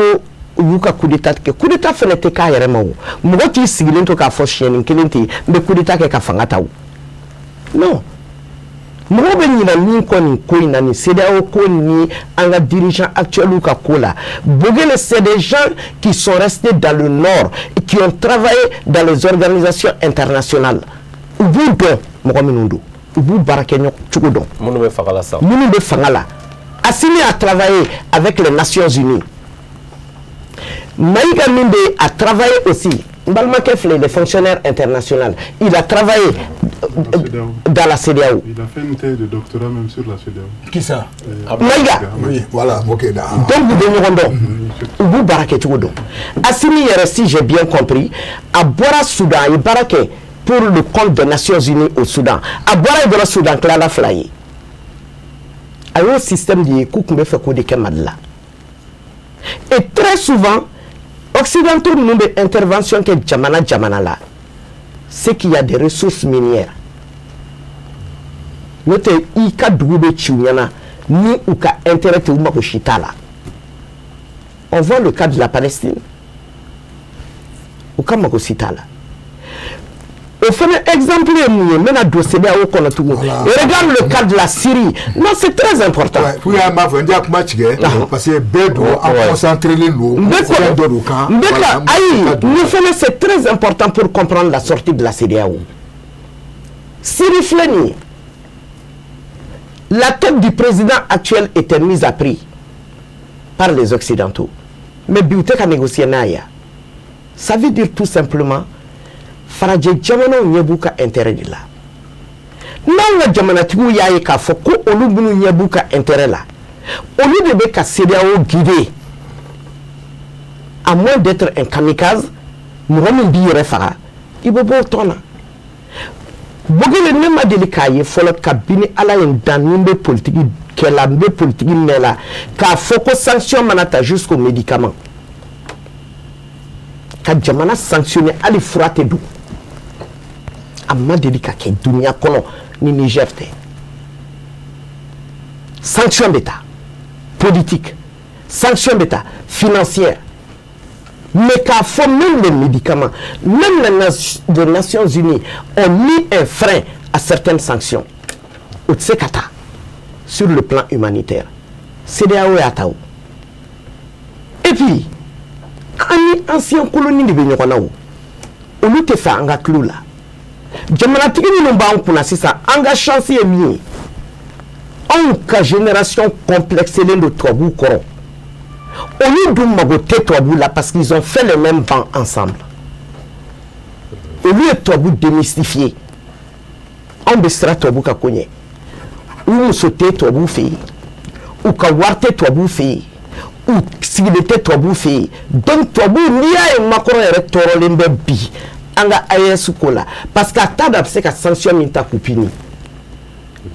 u y'u ka coup d'état kɛ. Coup d'état fana tɛ k'a yɛrɛ ma o, mɔgɔ t'i sigilen to k'a fɔ siɲɛnin kelen ten n bɛ coup d'état kɛ ka fanga ta o. Non, mɔgɔw bɛ ɲinɛ min kɔ nin ko in na, nin CEDEAO ko ni an ka dirigeants actuels ka ko la, Bogele, c'est des gens qui sont restés dans le nord et qui ont travaillé dans les organisations internationales. U b'u dɔn mɔgɔ minnu don, u b'u baara kɛ cogo dɔn. Minnu bɛ fanga la sisan. Minnu bɛ fanga la. Assimi a travaillé avec les Nations Unies. Maïga Mimbe a travaillé aussi. N balimakɛ filɛ, il est fonctionnaire international. Il a travaillé dans la CEDEAO. Il a fait une thèse de doctorat même sur la CEDEAO. Qui ça? Maïga. Oui, voilà, ok. Donc u bɛ ɲɔgɔn dɔn, u b'u baara kɛ cogo dɔn. Assimi yɛrɛ, si j'ai bien compris, a bɔra Soudan, a ye baara kɛ pour le compte des Nations Unies au Soudan. A bɔra yen dɔrɔn, Soudan tilala fila ye. A y'o système de ye k'u tun bɛ fɛ k'o de kɛ Mali la. Et très souvent, occidentaux ninnu bɛ intervention kɛ jamana jamana la, c'est qu'il y a des ressources minières. N'o tɛ i ka dugu bɛ ci u ɲɛna ni u ka intérêt tɛ, u mago si t'a la. On voit le cas de la Palestine. U ka mago si t'a la. O fana exemple ye mun ye, n bɛna don CEDEAO kɔnɔ tugun. Regarde le cas de la Syrie. Non, c'est très important. Pour an b'a fɔ n tɛ kuma tigɛ parce que bɛɛ don an concentré len don fɛn dɔ don kan. N bɛ ka ayi nin fana c'est très important pour comprendre la sortie de la CEDEAO. Syrie filɛ nin ye, la tête du président actuel était mise à prix par les Occidentaux, mais bi u tɛ ka négocier n'a ye. Ça veut dire tout simplement farajɛ jamanaw ɲɛ b'u ka intérêt de la. N'anw ka jamanatigiw y'a ye k'a fɔ ko olu minnu ɲɛ b'u ka intérêt la, olu de bɛ ka CEDEAO guider, à moins d'être un kamikaze, mɔgɔ min b'i yɛrɛ faga, i bɛ bɔ o tɔn na. Bokele, ne ma deli k'a ye fɔlɔ kabini Ala ye n dan, ni n bɛ politique kɛ la, n bɛ politique mɛn la, k'a fɔ ko sanction mana ta jusqu'au médicament, ka jamana sanctionner hali fura tɛ don, a ma deli ka kɛ dunuya kɔnɔ ni Niger tɛ. Sanction bɛ ta politique, sanction bɛ ta financière, mais k'a fɔ même les médicaments, même les Nations Unies ont mis un frein à certaines sanctions, o tɛ se ka ta sur le plan humanitaire. CEDEAO y'a ta o. Et puis an ni ancien colonie de bɛ ɲɔgɔn na o, olu tɛ fɛ an ka tulo la. Jamanatigi minnu b'an kunna sisan, an ka chance ye min ye, anw ka génération complexelen don tubabuw kɔrɔ, olu dun mago tɛ tubabuw la parce qu'ils ont fait les mêmes bancs ensemble. Olu ye tubabu démystifier, anw bɛ siran tubabu ka ko ɲɛ. U muso tɛ tubabuw fɛ yen, u ka wari tɛ tubabuw fɛ yen, u sigilen tɛ tubabuw fɛ yen. Donc tubabuw, n'i y'a ye Macron yɛrɛ tɔɔrɔlen bɛ bi an ka AES ko la, parce que a t'a dɔn a bɛ se ka sanction min ta k'u punir.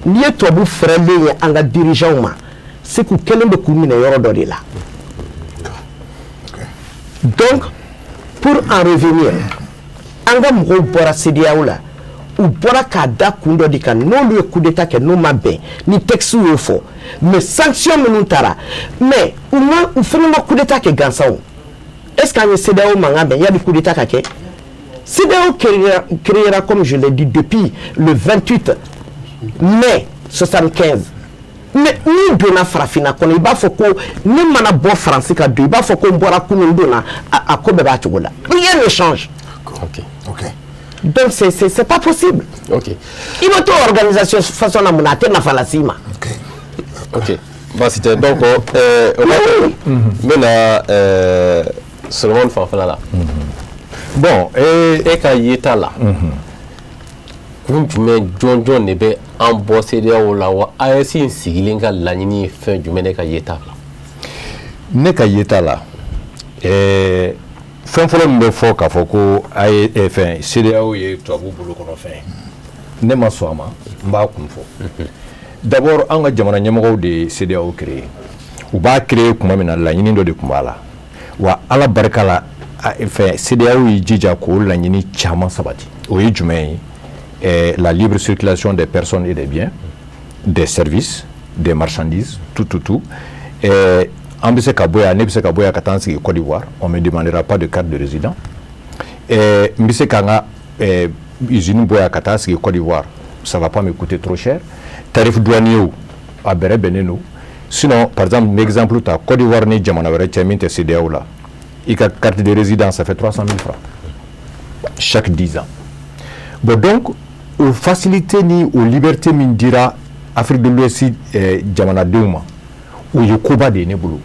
N'i ye tubabu fɛrɛlen ye an ka dirigeants ma, c'est k'u kɛlen bɛ k'u minɛ yɔrɔ dɔ de la. Donc pour en revenir, an ka mɔgɔw bɔra CEDEAO la, u bɔra k'a da kun dɔ de kan, n'olu ye coup d'état kɛ n'o ma bɛn ni texte y'o fɔ. Mais sanction minnu taara, mais u ma, u fana ma coup d'état kɛ gansan o. Est ce que an ye CEDEAO mankan bɛn yanni coup d'état ka kɛ? CEDEAO créera, comme je l'ai dit, depuis le 28 mai 75. Mais n'i donna farafinna kɔnɔ, i b'a fɔ ko ne mana bɔ Faransi ka don, i b'a fɔ ko n bɔra kunun, n donna, a ko bɛɛ b'a cogo la, rien ne change. Donc c'est pas possible. I bɛ to organisation façon na mun na, a tɛ nafa las'i ma. Ok, baasi tɛ. Donc o b'a to n bɛna Solomani fanfɛla la. Bon, e ka yeta la, kun jumɛn jɔnjɔn de bɛ an bɔ CEDEAO la wa? AES in sigilen ka laɲini ye fɛn jumɛn, e ka yeta la? Ne ka yeta la, fɛn fɔlɔ min bɛ fɔ k'a fɔ ko a ye fɛn CEDEAO ye tubabu bolo kɔnɔ fɛn ye, ne ma sɔn a ma. N b'a kun fɔ. D'abord, an ka jamana ɲɛmɔgɔw de ye CEDEAO créé. U b'a créé tuma min na, laɲini dɔ de tun b'a la. Wa Ala barika la, fɛn CEDEAO y'i jija k'o laɲini caman sabati. O ye jumɛn ye? La libre circulation des personnes et des biens, des services, des marchandises, tout, tout, tout. An bɛ se ka bɔ yan, ne bɛ se ka bɔ yan ka taa n sigi Côte d'Ivoire, on me demandera pas de carte de résident. N bɛ se ka n ka usine bɔ yan ka taa sigi Côte d'Ivoire, ça va pas me coûter trop cher. Tarif douanier, a bɛrɛ bɛnnen don. Sinon, par exemple, n exemple ta Côte d'Ivoire ni jamana wɛrɛ cɛ min tɛ CEDEAO la, i ka carte de résident, ça fait 300 000 francs chaque 10 ans. Bon, donc o facilité ni o liberté min dira Afrique de l'Ouest jamanadenw ma, o ye koba de ye ne bolo.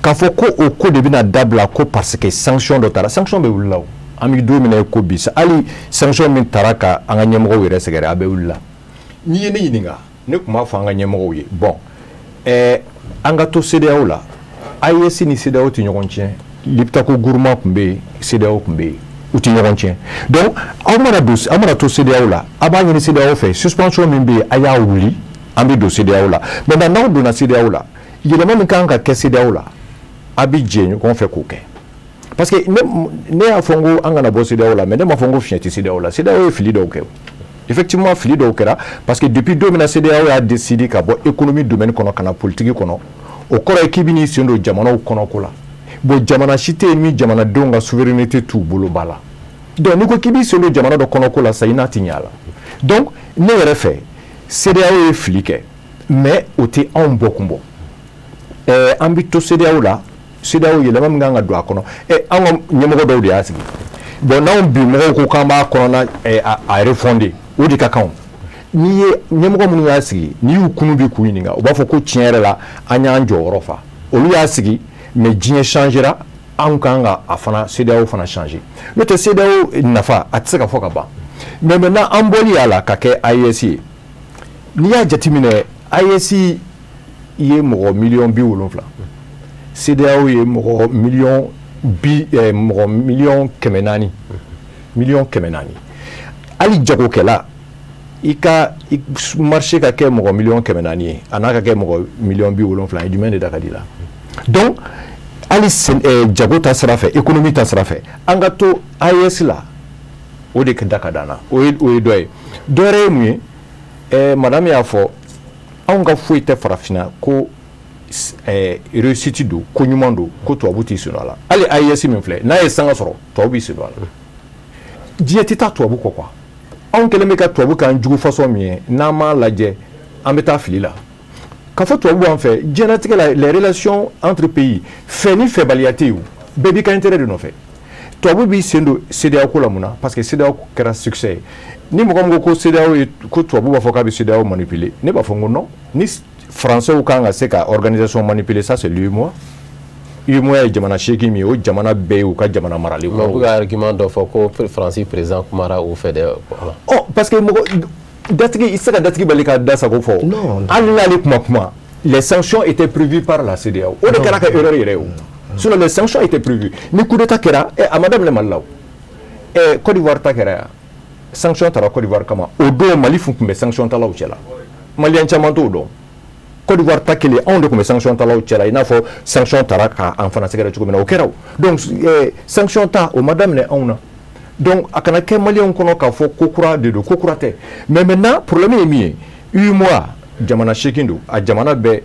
K'a fɔ ko o ko de bɛna dabila ko parce que sanction dɔ taara, sanction bɛ wuli la o. An bɛ don min na i ko bi sa, hali sanction min taara ka an ka ɲɛmɔgɔw yɛrɛ sɛgɛrɛ, a bɛ wuli la. N'i ye ne ɲininka, ne tun b'a fɔ an ka ɲɛmɔgɔw ye, bon, an ka to CEDEAO la. AES ni CEDEAO tɛ ɲɔgɔn tiɲɛ. Liptako Gourma tun bɛ yen, CEDEAO tun bɛ yen, u tɛ ɲɔgɔn tiɲɛ. Donc aw mana don, aw mana to CEDEAO la, a b'a ɲini CEDEAO fɛ, suspension min bɛ yen, a y'a wuli, an bɛ don CEDEAO la. Maintenant, n'aw donna CEDEAO la, yɛlɛma min kan ka kɛ CEDEAO la, a bɛ jɛ ɲɔgɔn fɛ k'o kɛ. Parce que ne y'a fɔ n ko an kana bɔ CEDEAO la, mais ne m'a fɔ n ko fiɲɛ tɛ CEDEAO la. CEDEAO ye fili dɔw kɛ, effectivement fili dɔw kɛra, parce que depuis don min na CEDEAO y'a décidé ka bɔ économie domaine kɔnɔ ka na politique kɔnɔ, o kɔrɔ ye k'i bɛ n'i sen don jamanaw kɔnɔko la. Bon, jamana si tɛ yen min jamanadenw ka souveraineté t'u bolo ba la. Donc n'i ko k'i b'i sen don jamana dɔ kɔnɔko la sa, i n'a ti ɲɛ a la. Donc ne yɛrɛ fɛ, CEDEAO ye fili kɛ, mais o tɛ anw bɔ kun bɔ. An bɛ to CEDEAO la. CEDEAO, yɛlɛma min kan ka don a kɔnɔ, an ka ɲɛmɔgɔ dɔw de y'a sigi. Bon, n'anw bi mɔgɔw ko k'an b'a kɔnɔna a refonder, o de ka kan. N'i ye ɲɛmɔgɔ minnu y'a sigi, n'i y'u kunu bi k'u ɲininka, u b'a fɔ ko tiɲɛ yɛrɛ la, an y'an jɔyɔrɔ fa. Olu y'a sigi, mais diɲɛ changera, anw kan ka a fana CEDEAO fana changer. N'o tɛ, CEDEAO nafa a tɛ se ka fɔ ka ban. Mais maintenant, an bɔli y'a la ka kɛ AES ye, n'i y'a jateminɛ, AES ye mɔgɔ miliyɔn 70, CEDEAO ye mɔgɔ miliyɔn bi mɔgɔ miliyɔn 400, miliyɔn 400. Hali jagokɛla I ka marché ka kɛ mɔgɔ 400 000 ye, a n'a ka kɛ mɔgɔ 70 000 ye, jumɛn de da ka di la? Donc hali jago ta sira fɛ, économie ta sira fɛ, an ka to AES la, o de da ka d'an na. O ye dɔ ye. Dɔ wɛrɛ ye mun ye? Madame y'a fɔ, anw ka foyi tɛ farafinna ko réussite don, ko ɲuman don, ko tubabu t'i sen don a la. Hali AES min filɛ, n'a ye sanga sɔrɔ, tubabu b'i sen don a la. Diɲɛ tɛ taa tubabu kɔ quoi. Anw kɛlen bɛ ka tubabu k'an jugu façon min ye, n'an m'a lajɛ, an bɛ taa fili la. K'a fɔ tubabu b'an fɛ, diɲɛlatigɛ la, les relations entre pays, fɛ ni fɛbaliya tɛ yen, o bɛɛ b'i ka intérêt de nɔfɛ. Tubabu b'i sen don CEDEAO ko la mun na? Parce que CEDEAO kɛra succès ye. Ni mɔgɔ min ko CEDEAO ye, ko tubabu b'a fɔ k'a bɛ CEDEAO manipuler, ne b'a fɔ n ko non. Ni français kan ka se ka organisation manipuler, ça c'est l'UEMOA. UEMOA ye jamana 8 min ye, o jamana bɛɛ ye u ka jamana marali. Mais u bɛ ka argument dɔ fɔ ko Faransi président kumara u fɛ dɛ. Ɔ, parce que mɔgɔ datigi, i tɛ se ka datigi bali ka da sago fɔ. Hali n'ale kuma, les sanctions étaient prévues par la CEDEAO. O de kɛra ka erreur yɛrɛ ye o. Sinon les sanctions étaient prévues. Ni coup d'état kɛra, a ma daminɛ Mali la o. Côte d'Ivoire ta kɛra yan. Sanction tara Côte d'Ivoire kama. O don Mali fun tun bɛ sanction talaw cɛ la. Maliyɛn caman t'o dɔn. Côte d'Ivoire ta kelen, anw de tun bɛ sanction talaw cɛ la, i n'a fɔ sanction tara k'an fana sɛgɛrɛ cogo min na, o kɛra o. Donc sanction ta, o ma daminɛ anw na. Donc a kana kɛ maliyɛnw kɔnɔ k'a fɔ ko kura de don, ko kura tɛ. Mais maintenant, problème ye min ye, UEMOA jamana 8 don, a jamana bɛɛ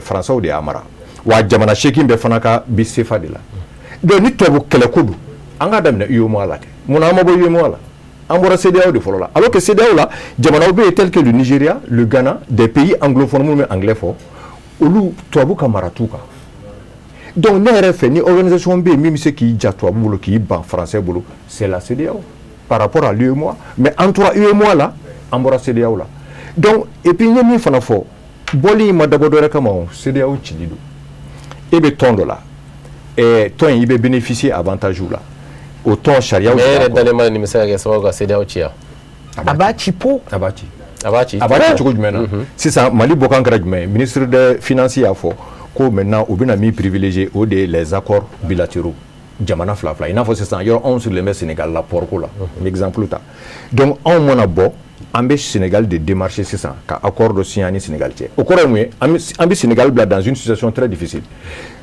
français de y'a mara. Wa jamana 8 bɛɛ fana ka bi CFA de la. Donc ni tubabu kɛlɛ ko don, an k'a daminɛ UEMOA la kɛ. Munna an ma bɔ UEMOA la? An bɔra CEDEAO de fɔlɔ la. Alors que CEDEAO la, jamanaw bɛ yen tel que le Nigeria, le Ghana, des pays anglophones minnu bɛ anglais fɔ, olu tubabu ka mara t'u kan. Donc ne yɛrɛ fɛ, ni organisation bɛ yen min bɛ se k'i ja tubabu bolo, k'i ban français bolo, c'est la CEDEAO par rapport à l'UEMOA. Mais an tora UEMOA la, an bɔra CEDEAO la. Donc et puis n ye min fana fɔ, bɔli in ma dabɔ dɔ wɛrɛ kama o, CEDEAO cili don. E bɛ tɔn dɔ la, tɔn in, i bɛ bénéficier avantage la. O tɔn sariyaw. Mais e yɛrɛ dalen b'a la nin bɛ se ka kɛ sababu ka CEDEAO ci yan? A b'a ci po. A b'a ci. A b'a ci. A b'a ci cogo jumɛn na? Sisan Mali bɔkan kɛra jumɛn ye? Ministre des Finances y'a fɔ ko maintenant u bɛna min privilégier, o de ye les accords bilatéraux, jamana fila fila. I n'a fɔ sisan yɔrɔ anw sigilen bɛ Sénégal la port ko la, n bɛ exemple ta. Donc anw mana bɔ, an bɛ Sénégal de démarcher sisan ka accord dɔ signer ni Sénégal cɛ. O kɔrɔ ye mun ye? An bɛ Sénégal bila dans une situation très difficile.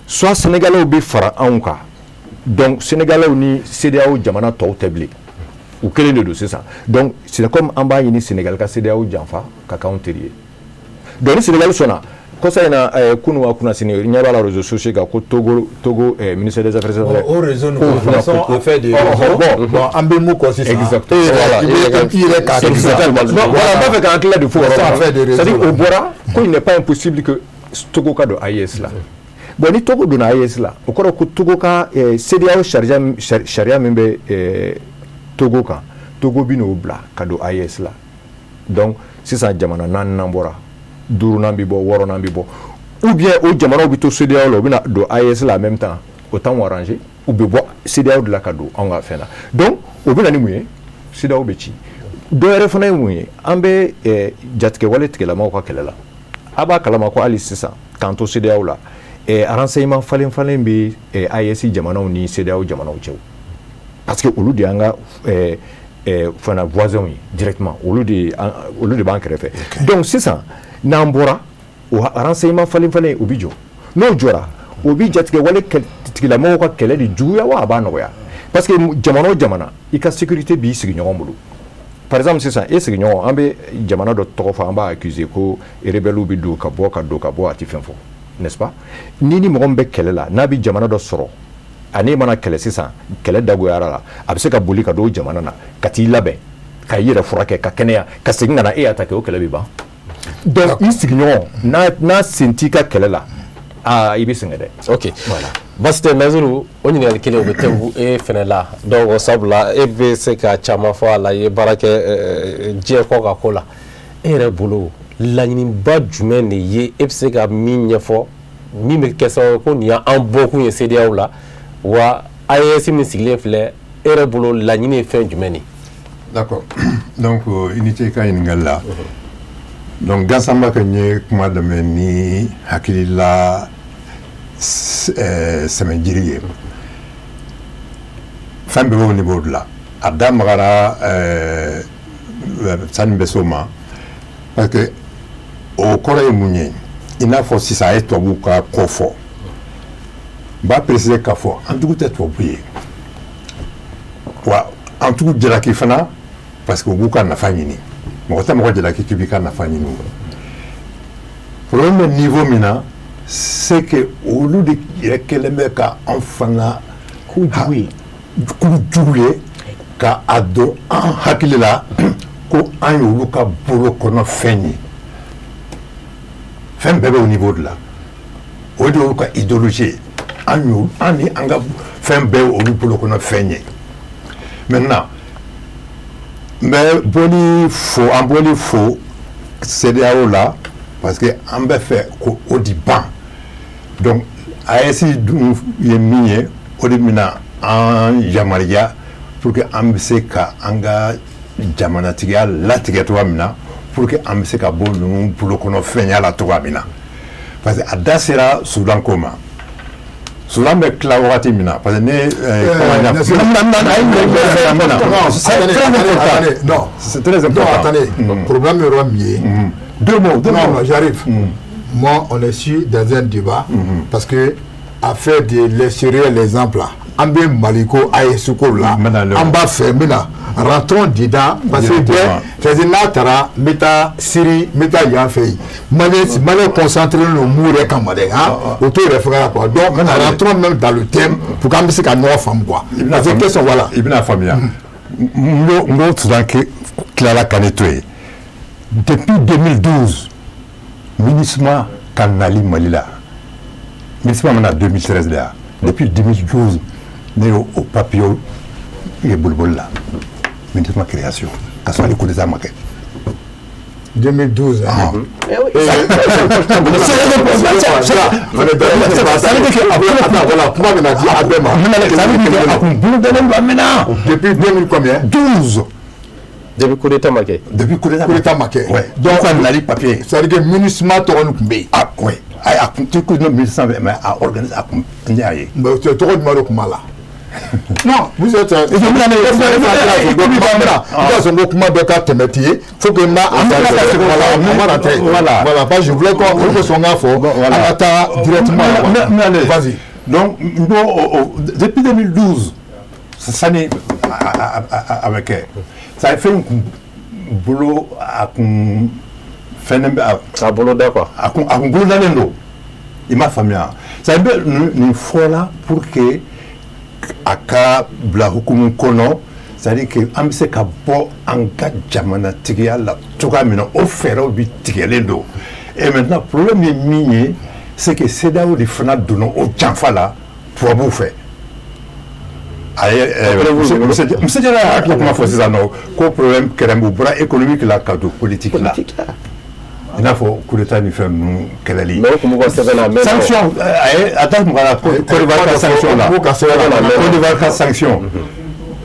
Soit Sénégalais bɛ fara anw kan, donc Sénégalais ni CEDEAO jamana tɔw tɛ bilen, u kelen de don sisan. Donc c'est comme an b'a ɲini Sénégal ka CEDEAO janfa ka k'anw teri ye. Donc ni Sénégal sɔnna, kɔsa in na, kunun wa kunnasini, ɲɛ b'a la réseaux sociaux kan ko Togo ministère des Affaires étrangères. O réseau ninnu sont affaire de réseau. Bon, an bɛ mun kɔ sisan? Exactement. Voilà, i yɛrɛ k'a Non, voilà, n b'a fɛ k'an tila de fɔ o yɔrɔ la. C'est-à-dire o bɔra ko il n'est pas impossible que Togo ka don AES la. Bon, ni Togo donna AES la, o kɔrɔ ko Togo ka CEDEAO sariya min bɛ Togo kan, Togo bɛ n'o bila ka don AES la. Donc sisan jamana naaninan bɔra, duurunan bɛ bɔ, wɔɔrɔnan bɛ bɔ, ou bien o jamanaw bɛ to CEDEAO la, u bɛna don AES la en même temps, o t'anw arranger, u bɛ bɔ CEDEAO de la ka don anw ka fɛn na. Donc o bɛ na ni mun ye? CEDEAO bɛ ci. Dɔ wɛrɛ fana ye mun ye? An bɛ jatigɛwale tigilamaw ka kɛlɛ la. A b'a kalama ko hali sisan k'an to CEDEAO la, renseignement falen falen bɛ AES jamanaw ni CEDEAO jamanaw cɛ, parce que olu de y'an ka fana voisins ye directement, olu de b'an kɛrɛfɛ. Donc sisan n'an bɔra, o renseignement falen falen, o bi jɔ. N'o jɔra, o bi jatigɛwale tigilamɔgɔw ka kɛlɛ de juguya wa a b'a nɔgɔya? Parce que jamana o jamana, i ka sécurité b'i sigiɲɔgɔn bolo. Par exemple sisan, e sigiɲɔgɔn, an bɛ jamana dɔ tɔgɔ fɔ, an b'a accuser ko rebelle bɛ don ka bɔ, ka don ka bɔ, a tɛ fɛn fɔ, n'est-ce pas? Ni mɔgɔ min bɛ kɛlɛ la, n'a bɛ jamana dɔ sɔrɔ, ani mana kɛlɛ sisan, kɛlɛ dagoyara la, a bɛ se ka boli ka don o jamana na ka t'i labɛn, ka i yɛrɛ furakɛ, ka kɛnɛya, ka segin ka na e attaquer, o kɛlɛ bɛ ban. Donc i sigiɲɔgɔn n'a sen t'i ka kɛlɛ la, aa, i bɛ sɛgɛn dɛ. Ok, voilà, basi tɛ. Naziru, o ɲininkali kelen o bɛ tɛnku e fɛnɛ la. Donc o sabula e bɛ se ka caman fɔ a la, i ye baara kɛ diɲɛ kɔ ka ko la. E yɛrɛ bolo, laɲiniba jumɛn de ye e bɛ se ka min ɲɛfɔ, min bɛ kɛ sababu ye ko nin y'an bɔkun ye CEDEAO la, wa AES min sigilen filɛ, e yɛrɛ bolo laɲini ye fɛn jumɛn de ye? D'accord, donc i ni ce i ka ɲininkali la. Donc gansan b'a kɛ n ye kuma daminɛ ni hakilila sɛmɛjiri ye. Fɛn bɛɛ b'o niveau de la. A da magara Sani bɛ s'o ma, parce que o kɔrɔ ye mun ye? I n'a fɔ sisan a ye tubabuw ka ko fɔ, n b'a préciser k'a fɔ an jugu tɛ tubabu ye, wa an tugu jalaki fana, parce que u b'u ka nafa ɲini. Mɔgɔ tɛ mɔgɔ jalaki k'i b'i ka nafa ɲini. O problème bɛ niveau min na, c'est que olu de yɛrɛ kɛlen bɛ ka an fana k'u jugu ye, k'u jugu ye, ka a don an hakili la ko an y'olu ka bolo kɔnɔ fɛn ye. Fɛn bɛɛ bɛ o niveau de la, o de y'olu ka idéologie ye. An y'o, an ni an ka fɛn bɛɛ ye olu bolo kɔnɔ fɛn ye. Maintenant, n bɛ bɔli fo, an bɔli fo CEDEAO la, parce que an bɛ fɛ ko o di ban. Donc AES dun ye min ye, o de bɛna an yamaruya pour que an bɛ se ka an ka jamanatigiya latigɛ cogoya min na, pour que an bɛ se ka bɔ ninnu bolokɔnɔ fɛnya la cogoya min na. Parce que a da sera Soudan ko ma, Soudan bɛ tila wagati min na, parce que ne Non, c'est très important. Non, attendez, problème yɔrɔ min ye. Deux mots, deux Non, mots. non, j'arrive. Moi, on est sur dans un débat parce que à faire de l'extérieur l'exemple là, an bɛ Mali ko AES ko la, an b'a fɛ n bɛna rentrons dedans, parce que bɛɛ, c'est-à-dire n'a taara n bɛ taa Syrie, n bɛ taa yan fɛ yen, Malien concentré don mun yɛrɛ kama dɛ, han, o t'o yɛrɛ fɛngɛ la quoi. Donc rentrons même dans le thème pour qu'an bɛ se ka ɲɔgɔn faamu quoi. Parce que question, voilà. I bɛna faamuya. N ko Soudan tilala ka ne to yen depuis 2012, MINUSMA ka nali Mali la. MINUSMA mana 2013 de ya. Depuis 2012, ne y'o o papier ye boliboli la, MINUSMA création, ka sɔrɔ hali coup d'état ma kɛ. 2012, hein. Eh oui. Ça veut dire que attends, voilà, kuma bɛna di a bɛɛ ma. Ça veut dire que a kun bolo dalen don a mɛnna. Depuis 2000 combien? 12. Depuis coup d'état ma kɛ. Depuis coup d'état Coup d'état ma kɛ. Ouais. Donc ka nali papier. C'est à dire que MINUSMA tɔgɔ nin tun bɛ yen. Ah ouais. A kun tɛ ko MINUSMA mais a organise a kun n y'a ye. Mais tɔgɔ jumɛn de tun b'a la? Non, vous êtes. I sɔn ko kuma dɔ ka tɛmɛ t'i ye, faut que n b'a voilà, voilà, voilà, parce que je voulais qu'on o kosɔn n k'a fɔ an ka taa directement. Vas-y. Donc depuis 2012, sani a bɛ kɛ, ça fait n kun bolo a kun fɛnnen bɛ a bolo da quoi. A kun bolo dalen don, i m'a faamuya. Ça bɛ nin fɔla pour que a ka bila hukumu kɔnɔ, c'est-à-dire que an bɛ se ka bɔ an ka jamanatigiya la cogoya min na, o fɛɛrɛw bi tigɛlen don. Et maintenant, problème ye min ye, c'est que CEDEAO de fana donna o janfa la tubabuw fɛ. A ye monsieur Jara y'a hakili kuma fɔ sisan nɔ ko problème kɛra, u bɔra économique la ka don politique la, i n'a fɔ coup d'état ni fɛn ninnu kɛlɛli. Mais o kun b'u ka sɛbɛn na. Sanction, a ye a da tun la Côte d'Ivoire ka sanction la. Côte d'Ivoire ka sanction.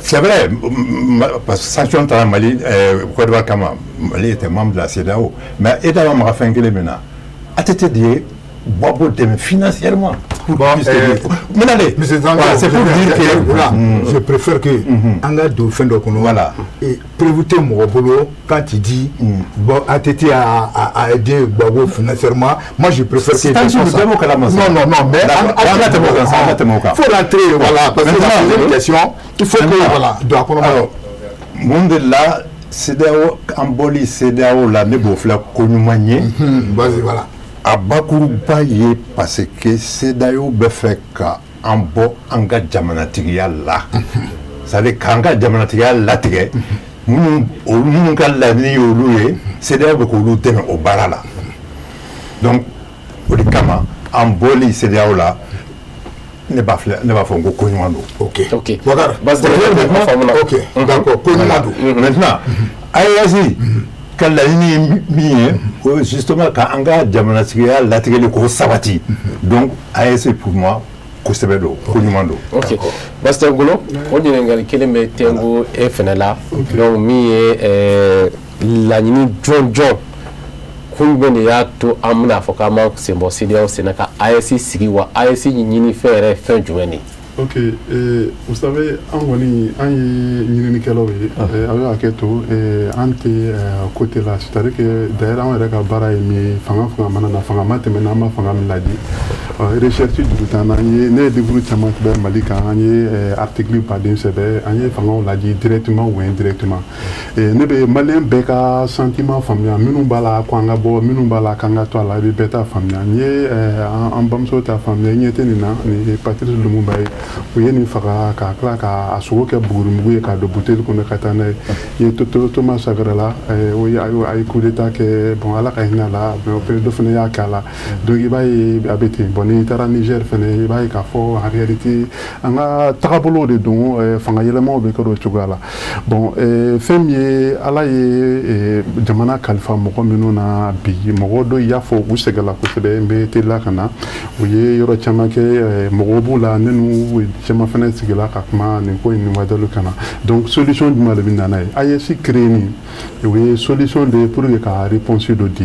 C'est vrai, parce que sanction taara Mali, Côte d'Ivoire kama, Mali était membre de la CEDEAO, mais État ma maga fɛn kelen min na, ATT de ye Gbagbo dɛmɛ financièrement. Bon, monsieur Zango, c'est pour dire que voilà, je préfère que an ka don fɛn dɔ kɔnɔ. Voilà. Et preuve tɛ mɔgɔ bolo quand tu dis bon, ATT a aidé Gbagbo financièrement, moi je préfère que sanction bɛɛ b'o kalama. Non non non, mais an ka tɛmɛ o kan, an ka tɛmɛ o kan. Faut rentrer, voilà, parce que la deuxième question, il faut que voilà, don a kɔnɔ. Alors, mun de la CEDEAO, an bɔli CEDEAO la, ne b'o filɛ ko ɲuman ye. Vas-y, voilà. A bakuruba ye parce que CEDEAO bɛ fɛ ka an bɔ an ka jamanatigiya la, c'est à dire k'an ka jamanatigiya latigɛ. Minnu ka laɲini ye olu ye, CEDEAO bɛ k'olu dɛmɛ o baara la. Donc o de kama an bɔli CEDEAO la, ne b'a filɛ, ne b'a fɔ n ko ko ɲuman don. Ok. Ok. Bakari. Ok, d'accord, ko ɲuman don. Maintenant, AES ka laɲini ye min ye, o justement ka an ka jamanatigiya latigɛli k'o sabati. Donc AES pour moi, kosɛbɛ don, ko ɲuman don. Ok, Bastien Golo, o ɲininkali kelen bɛ tɛnku e fɛnɛ la. Donc min ye laɲini jɔnjɔn kun jumɛn de y'a to an bɛna fɔ k'an b'an sen bɔ CEDEAO sen na ka AES sigi, wa AES ɲini fɛn yɛrɛ fɛn jumɛn de ye? Ok, vous savez, an kɔni, an ye ɲininikɛlaw ye, aw y'a hakɛ to, an tɛ côté la, c'est-à-dire que d'ailleurs an yɛrɛ ka baara ye min ye, fanga mana na, fanga ma tɛmɛ n'an ma fanga min ladi, recherche juru t'an na. An ye, ne ye livre caman sɛbɛn Mali kan, an ye article baden sɛbɛn, an ye fangaw ladi directement ou indirectement. Ne bɛ malien bɛɛ ka sentiment faamuya, minnu b'a la ko an ka bɔ, minnu b'a la k'an ka to a la, i bɛ bɛɛ ta faamuya. N ye an bamuso ta faamuya, i ɲɛ tɛ nin na, nin ye Patrice Lumumba ye. U ye nin faga ka tila k'a sogo kɛ bugurimugu ye k'a don buteli kɔnɔ ka taa n'a ye. I ye Thomas Sankara la, o ye a ye coup d'état kɛ, bon, Ala ka hinɛ a la, mais dɔ fana y'a kɛ a la. Donc i b'a ye a bɛ ten. Bon, n'i taara Niger fana, i b'a ye k'a fɔ en réalité an ka tagabolow de don, fanga yɛlɛmaw bɛ kɛ o cogoya la. Bon, fɛn min ye, Ala ye jamana kalifa mɔgɔ minnu na bi, mɔgɔ dɔw y'a fɔ u sɛgɛnla kosɛbɛ. N bɛ teliya ka na, u ye yɔrɔ caman kɛ, mɔgɔw b'u la, ne n'u caman fana sigila ka kuma nin ko in nin modèle kan na. Donc solution jumɛn de bɛ na n'a ye? AES créé nin, o ye solution de ye pour que ka réponse dɔ di,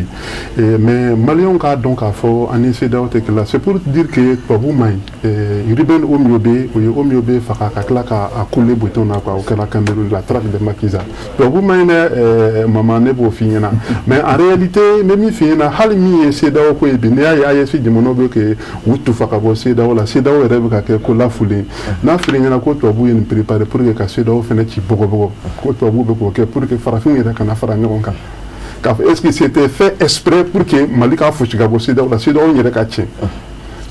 mais maliyɛnw k'a dɔn k'a fɔ an ni CEDEAO tɛ kɛlɛ. C'est pour dire que tubabu man ɲi. Ruben Um Nyobè, o ye Um Nyobè faga ka tila k'a kule bouton na quoi, o kɛra Cameroun, la traque de Maquisards. Tubabu man ɲi dɛ, mama, ne b'o f'i ɲɛna. Mais en réalité, n bɛ min f'i ɲɛna, hali min ye CEDEAO ko ye bi, n'i y'a ye AES jamanaw bɛ kɛ u tufa ka bɔ CEDEAO la, CEDEAO yɛrɛ bɛ ka kɛ ko lafulen. N'a fɔra ɲɛna ko tubabu ye nin préparé pour que ka CEDEAO fana ci bɔgɔbɔgɔ, ko tubabu bɛ k'o kɛ pour que farafinw yɛrɛ kana fara ɲɔgɔn kan, k'a fɔ est-ce que c'était fait exprès pour que Mali k'a fosi ka bɔ CEDEAO la, CEDEAO yɛrɛ ka tiɲɛ.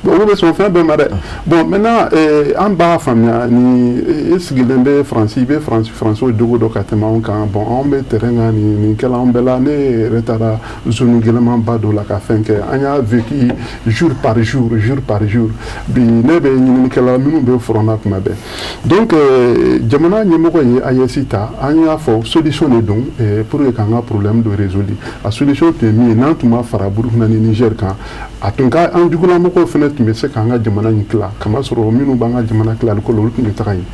Bon, olu bɛ sɔn fɛn bɛɛ ma dɛ. Bon, maintenant, an b'a faamuya ni e sigilen bɛ Faransi, i bɛ Faransi, Faransiw jogo dɔ ka tɛmɛ anw kan. Bon, anw bɛ terrain kan, nin kɛla anw bɛɛ la. Ne yɛrɛ taara zone gɛlɛnmanba dɔ la ka fɛn kɛ, an y'a vécu jour par jour, jour par jour. Bi ne bɛ ɲininikɛla minnu bɛ front na kuma bɛɛ. Donc jamana ɲɛmɔgɔ ye AES ta, an y'a fɔ solution de don pour que k'an ka problème dɔ résoudre. A solution tun ye min ye, n'an tun ma fara Burukina ni Niger kan, a tun ka an jugulamɔgɔw fana tun bɛ se k'an ka jamana in tila, kamasɔrɔ minnu b'an ka jamana tilali ko la, olu tun bɛ taga yen.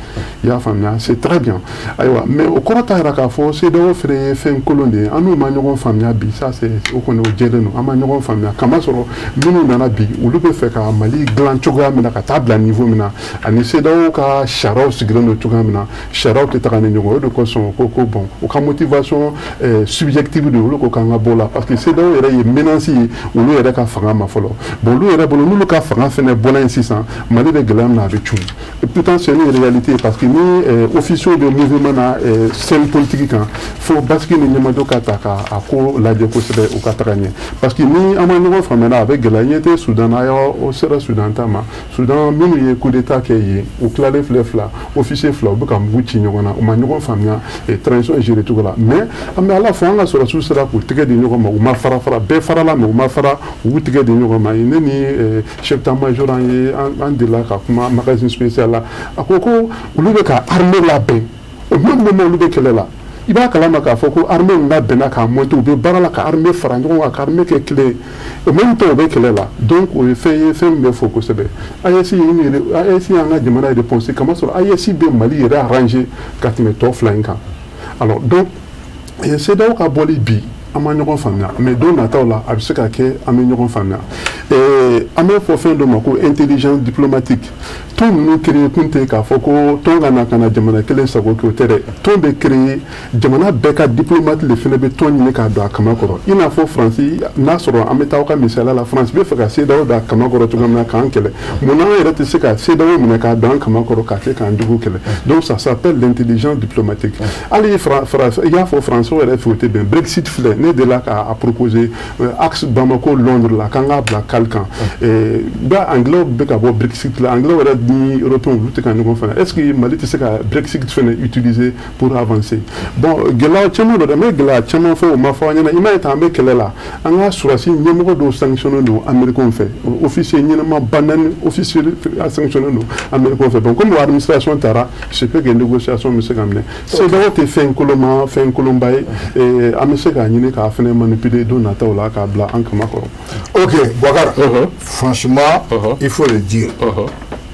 I y'a faamuya, c'est très bien. Ayiwa, mais o kɔrɔ t'a yira k'a fɔ CEDEAO fana ye fɛn kolon de ye. An n'u ma ɲɔgɔn faamuya bi, ça c'est o kɔni, o jɛlen don, an ma ɲɔgɔn faamuya, kamasɔrɔ minnu nana bi, olu bɛ fɛ ka Mali dilan cogoya min na ka taa bila niveau min na, ani CEDEAO ka sariyaw sigilen don cogoya min na, sariyaw tɛ taga ni ɲɔgɔn ye. O de kosɔn ko bon, u ka motivation subjective de, olu ko k'an ka bɔ o la, parce que CEDEAO yɛrɛ ye menace ye olu yɛrɛ ka fanga ma fɔlɔ. Bon, olu yɛrɛ bolo, n'olu ka fanga fɛnɛ bɔra yen sisan, Mali bɛ gɛlɛya min na, a bɛ cun. Et pourtant c'est une réalité, parce que ni officiers bɛ mouvement na scène politique kan, fo basigi ni ɲɛmajɔ ka ta ka a ko lajɛ kosɛbɛ, u ka taga ɲɛ, parce que ni an ma ɲɔgɔn faamuya, a bɛ gɛlɛya. Ɲɛ tɛ Soudan na, a sera Soudan ta ma. Soudan minnu ye coup d'état kɛ yen, u tilalen filɛ fila, officier fila, u bɛ ka mugu ci ɲɔgɔn na, u ma ɲɔgɔn faamuya transition gérer cogo la. Mais an bɛ Ala fo, an ka sɔrɔdasiw sera k'u tɛgɛ di ɲɔgɔn ma, u ma fara fara, bɛɛ farala, mais u ma fara, u y'u tɛgɛ di ɲɔgɔn ma. Ne ni chef d'état-major, an ye an delila ka kuma magazine spécial la, a ko ko olu bɛ ka armée labɛn au même moment olu bɛ kɛlɛ la. I b'a kalama k'a fɔ ko armée in labɛnna k'a monter, u bɛ baara la ka armée fara ɲɔgɔn kan, ka armée kɛ kelen ye, au même temps u bɛ kɛlɛ la. Donc o ye fɛn ye, fɛn min bɛ fɔ kosɛbɛ. AES AES y'an ka jamana réponse, kamasɔrɔ AES bɛ Mali yɛrɛ arranger ka tɛmɛ tɔ fila in kan. Alors donc CEDEAO ka bɔli bi, an ma ɲɔgɔn faamuya, mais don nataw la a bɛ se ka kɛ an bɛ ɲɔgɔn faamuya. An bɛ fɔ fɛn dɔ ma ko intelligence diplomatique. Tɔn ninnu créé kun tɛ k'a fɔ ko tɔn ka na ka na jamana kelen sago kɛ, o tɛ dɛ. Tɔn bɛ créé, jamana bɛɛ ka diplomate de fana bɛ tɔn ɲini k'a don a kama kɔrɔ. I n'a fɔ Faransi, n'a sɔrɔ an bɛ taa aw ka misaliya la, Faransi bɛ fɛ ka CEDEAO don a kama kɔrɔ cogoya min na k'an kɛlɛ, munna an yɛrɛ tɛ se ka CEDEAO minɛ k'a don an kama kɔrɔ k'a kɛ k'an jugu kɛlɛ? Donc ça s'appelle l'intelligence diplomatique. Hali i y'a fɔ, Faransiw yɛrɛ fɛ, o tɛ bɛn. Brexit filɛ, ne delila k'a proposer axe Bamako Londres la k'an k'a bila kali kan ba. Anglais bɛ ka bɔ Brexit la, anglais yɛrɛ ni européens, olu tɛ ka ɲɔgɔn faamuya. Est-ce que Mali tɛ se ka Brexit fɛnɛ utiliser pour avancer? Bon, gɛlɛya caman don dɛ, n bɛ gɛlɛya caman fɔ, o ma fɔ an ɲɛna. I m'a ye tan, an bɛ kɛlɛ la, an ka sɔrɔdasi ɲɛmɔgɔ dɔw sanctionné don américains fɛ, officier ɲɛnama ba naani officier sanctionné don américains fɛ. Bon, comme administration taara, c'est peut que négociation bɛ se ka minɛ. CEDEAO tɛ fɛn koloma, fɛn kolonba ye, an bɛ se k'a ɲini k'a fɛnɛ manipuler don nataw la k'a bila an kama kɔrɔ. Ok, Boubacar, franchement, il faut le dire.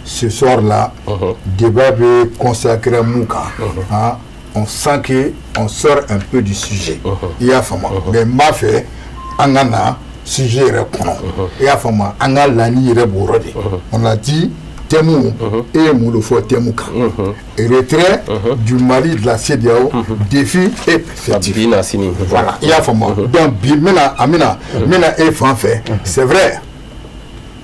Ce soir-là, débat bɛ consacré mun kan, hein, on sent que on sort un peu du sujet. I y'a faamu, mais n b'a fɛ an ka na sujet yɛrɛ kɔnɔ. I y'a faamu, an ka laɲini yɛrɛ b'o yɔrɔ de. On a dit Thème e ye mun de fɔ thème kan? Retrait du Mali de la CEDEAO, défi et perspective. Bi na sini. Voilà, i y'a faamu. Donc bi n bɛna an bɛna n bɛna e fan fɛ. C'est vrai,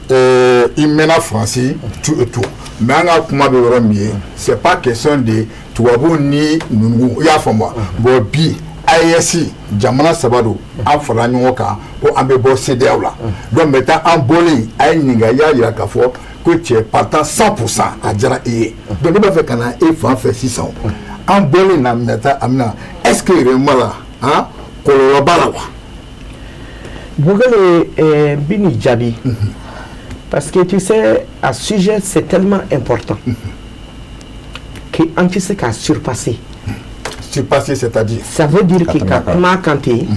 i mɛnna Faransi, tout et tout, mais an ka kuma bɛ yɔrɔ min ye, c'est pas question de tubabu ni nunugu, i y'a faamu wa? Bon, bi AES jamana saba don, an farala ɲɔgɔn kan ko an bɛ bɔ CEDEAO la. Donc maintenant an bɔlen, a ye ɲininka, i y'a jira k'a fɔ ko cɛ partant 100%, a diyara e ye. Donc ne b'a fɛ ka na e fan fɛ sisan. An bɔlen na maintenant, an bɛna, est ce que réellement la, han, kɔlɔlɔ b'a la wa? Bogale, bi n'i jaabi. Parce que tu sais, un sujet, c'est tellement important que an tɛ se k'a surpasser. Surpasser, c'est-à-dire? Ça veut dire que ka tɛmɛ a kan. Kuma kan ten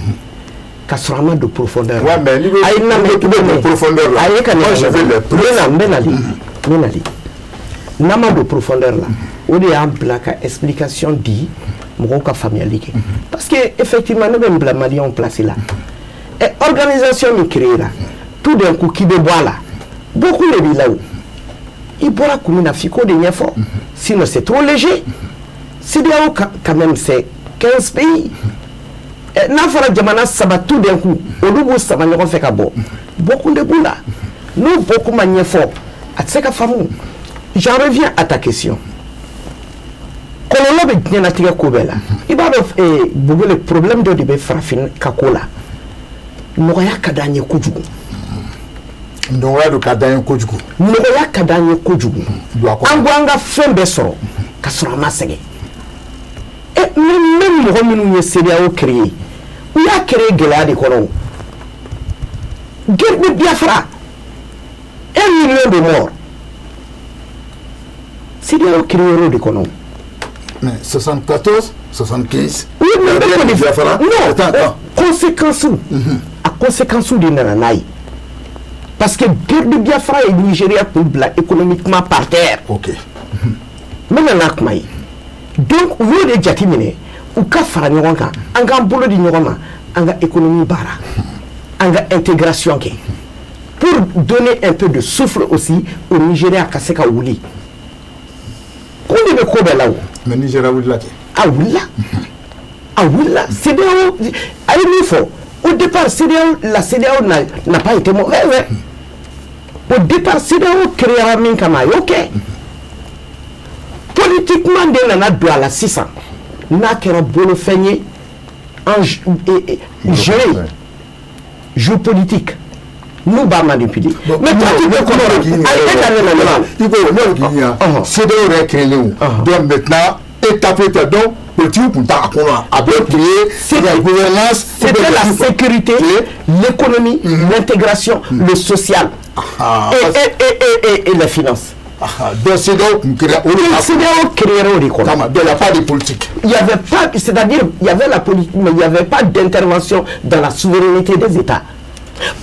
ka sɔrɔ an ma don profondeur la. Ouais, mais n'i ko Ayi, na n'i ko k'i bɛ don profondeur la, ayi, ka moi je veux les n bɛ na, n bɛ nali, n bɛ nali. N'an ma don profondeur la, o de y'an bila ka explication di mɔgɔw ka faamuyali kɛ. Parce que effectivement, ne bɛ n bila maliyɛnw place la. Ɛ, organisation min créé la, tout d'un coup k'i bɛ bɔ a la, beaucoup de b'i la o. I bɔra kun min na, f'i k'o de ɲɛfɔ. Sinon c'est trop léger. CEDEAO quand même, c'est 15 pays. N'a fɔra jamana saba, tout d'un coup olu b'u sama ɲɔgɔn fɛ ka bɔ, bɔkun de b'u la. N'o bɔkun ma ɲɛfɔ, a tɛ se ka faamu. J'en reviens à ta question. Kɔlɔlɔ bɛ diɲɛlatigɛ ko bɛɛ la. I b'a dɔn, Bogole, problème dɔ de bɛ farafin ka ko la. Nɔgɔya ka d'an ye kojugu. Nɔgɔya don ka d'an ye kojugu. Nɔgɔya ka d'an ye kojugu. Don a kɔnɔ. An ko an ka fɛn bɛɛ sɔrɔ ka sɔrɔ an ma sɛgɛn. Ɛ, même mɔgɔ minnu ye CEDEAO créé, u y'a créé gɛlɛya de kɔnɔ o. Guerre de Biafra, 1 million de morts. CEDEAO créé o de kɔnɔ o. Mais 74, 75. Oui, mais La guerre de Biafra. Non, Attends, attends. Conséquence, a conséquence de nana n'a ye. Parce que guerre de Biafra ye Nigeria kun bila économiquement par terre. Ok. N bɛ na n'a kuma ye. Donc u y'o de jateminɛ, u ka fara ɲɔgɔn kan, an k'an bolo di ɲɔgɔn ma, an ka économie baara, an ka intégration kɛ pour donner un peu de souffle aussi au Nigeria ka se ka wuli. Ko de bɛ ko bɛɛ la o. Mais Nigeria wulila kɛ. A wulila, a wulila. CEDEAO, a ye min fɔ au départ, CEDEAO, la CEDEAO n'a pas été mauvaise, hein. Au départ, CEDEAO créera min kama, a y'o kɛ. Politiquement de nana don a la sisan, n'a kɛra bolofɛn ye en jeu jeu politique, n'u b'a manipuler. Bon, mais toi tu peux comprendre, ayi, e ka ne na ne ma. I ko ne k'i ɲininka. CEDEAO yɛrɛ créé o. Donc maintenant étape étape, donc politique kun t'a kɔnɔ, a bɛ créé la gouvernance. C'était la sécurité, l'économie, l'intégration, le social et, et, et, et, et les finances. Ah, donc CEDEAO kun créé o de Le CEDEAO créé o de kɔnɔ. Kama. Donc il y a pas de politique. Il n'y avait pas, c'est-à-dire, il y avait la politique, mais il n'y avait pas d'intervention dans la souveraineté des États.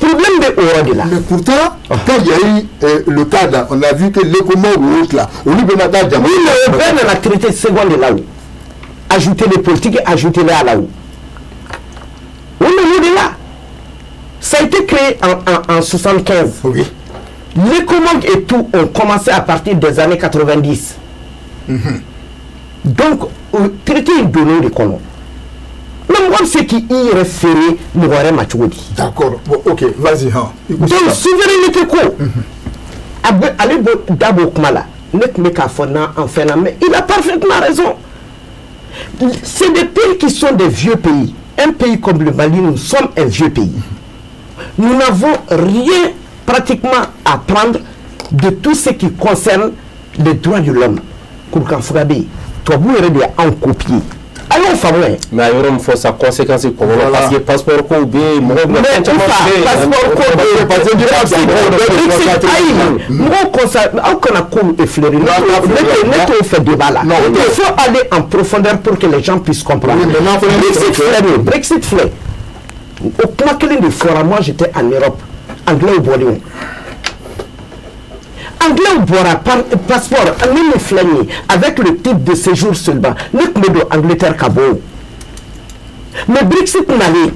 Problème de o yɔrɔ de la. Mais pourtant, quand il y a eu le cas là, on a vu que l'ECOMOG ou autre là, olu bɛ na taa jamana. Oui, mais o bɛɛ nana traité second de la o. Ajouter les politiques, ajouter les à la o. O nana o de la. Ça a été créé en 75. L'ECOMOG et tout ont commencé à partir des années 90. Donc, o traité in donn'o de kɔnɔ. Mais mɔgɔ bɛ se k'i yɛrɛ feere mɔgɔ wɛrɛ ma cogo di? D'accord. Bon, ok, vas-y. Hein. Donc souveraineté ko, a bɛ ale bɔ da b'o kuma la. Ne tun bɛ k'a fɔ n'an en fɛn na, mais il a parfaitement raison. C'est des pays qui sont des vieux pays. Un pays comme le Mali, nous sommes un vieux pays. Nous n'avons rien pratiquement à prendre de tout ce qui concerne les droits de l'homme. Kurukanfuga bɛ yen, tubabuw yɛrɛ de y'anw copier. A y'o faamu yɛ. Mais a yɔrɔ min fɔ sa, conséquence kɔlɔlɔ, parce que passeport kow bɛ yen, mɔgɔw bɛ fɛn caman Mais bɛ yen. Passeport ko bɛ yen, Parce que Brexit, ayi, mɔgɔw consa aw kana kow effleurer. Ne t'o fɛ débat la. Non, il faut aller en profondeur pour que les gens puissent comprendre. Oui, mais n'a fɔra Brexit filɛ nin ye, Brexit filɛ, o kuma kelen de fɔra. Moi j'étais en Europe, anglais bɔlen o. Anglais bɔra par passeport ne min filɛ nin ye, avec le titre de séjour seulement, ne tun bɛ don Angleterre ka bɔ o. Mais Brexit nalen,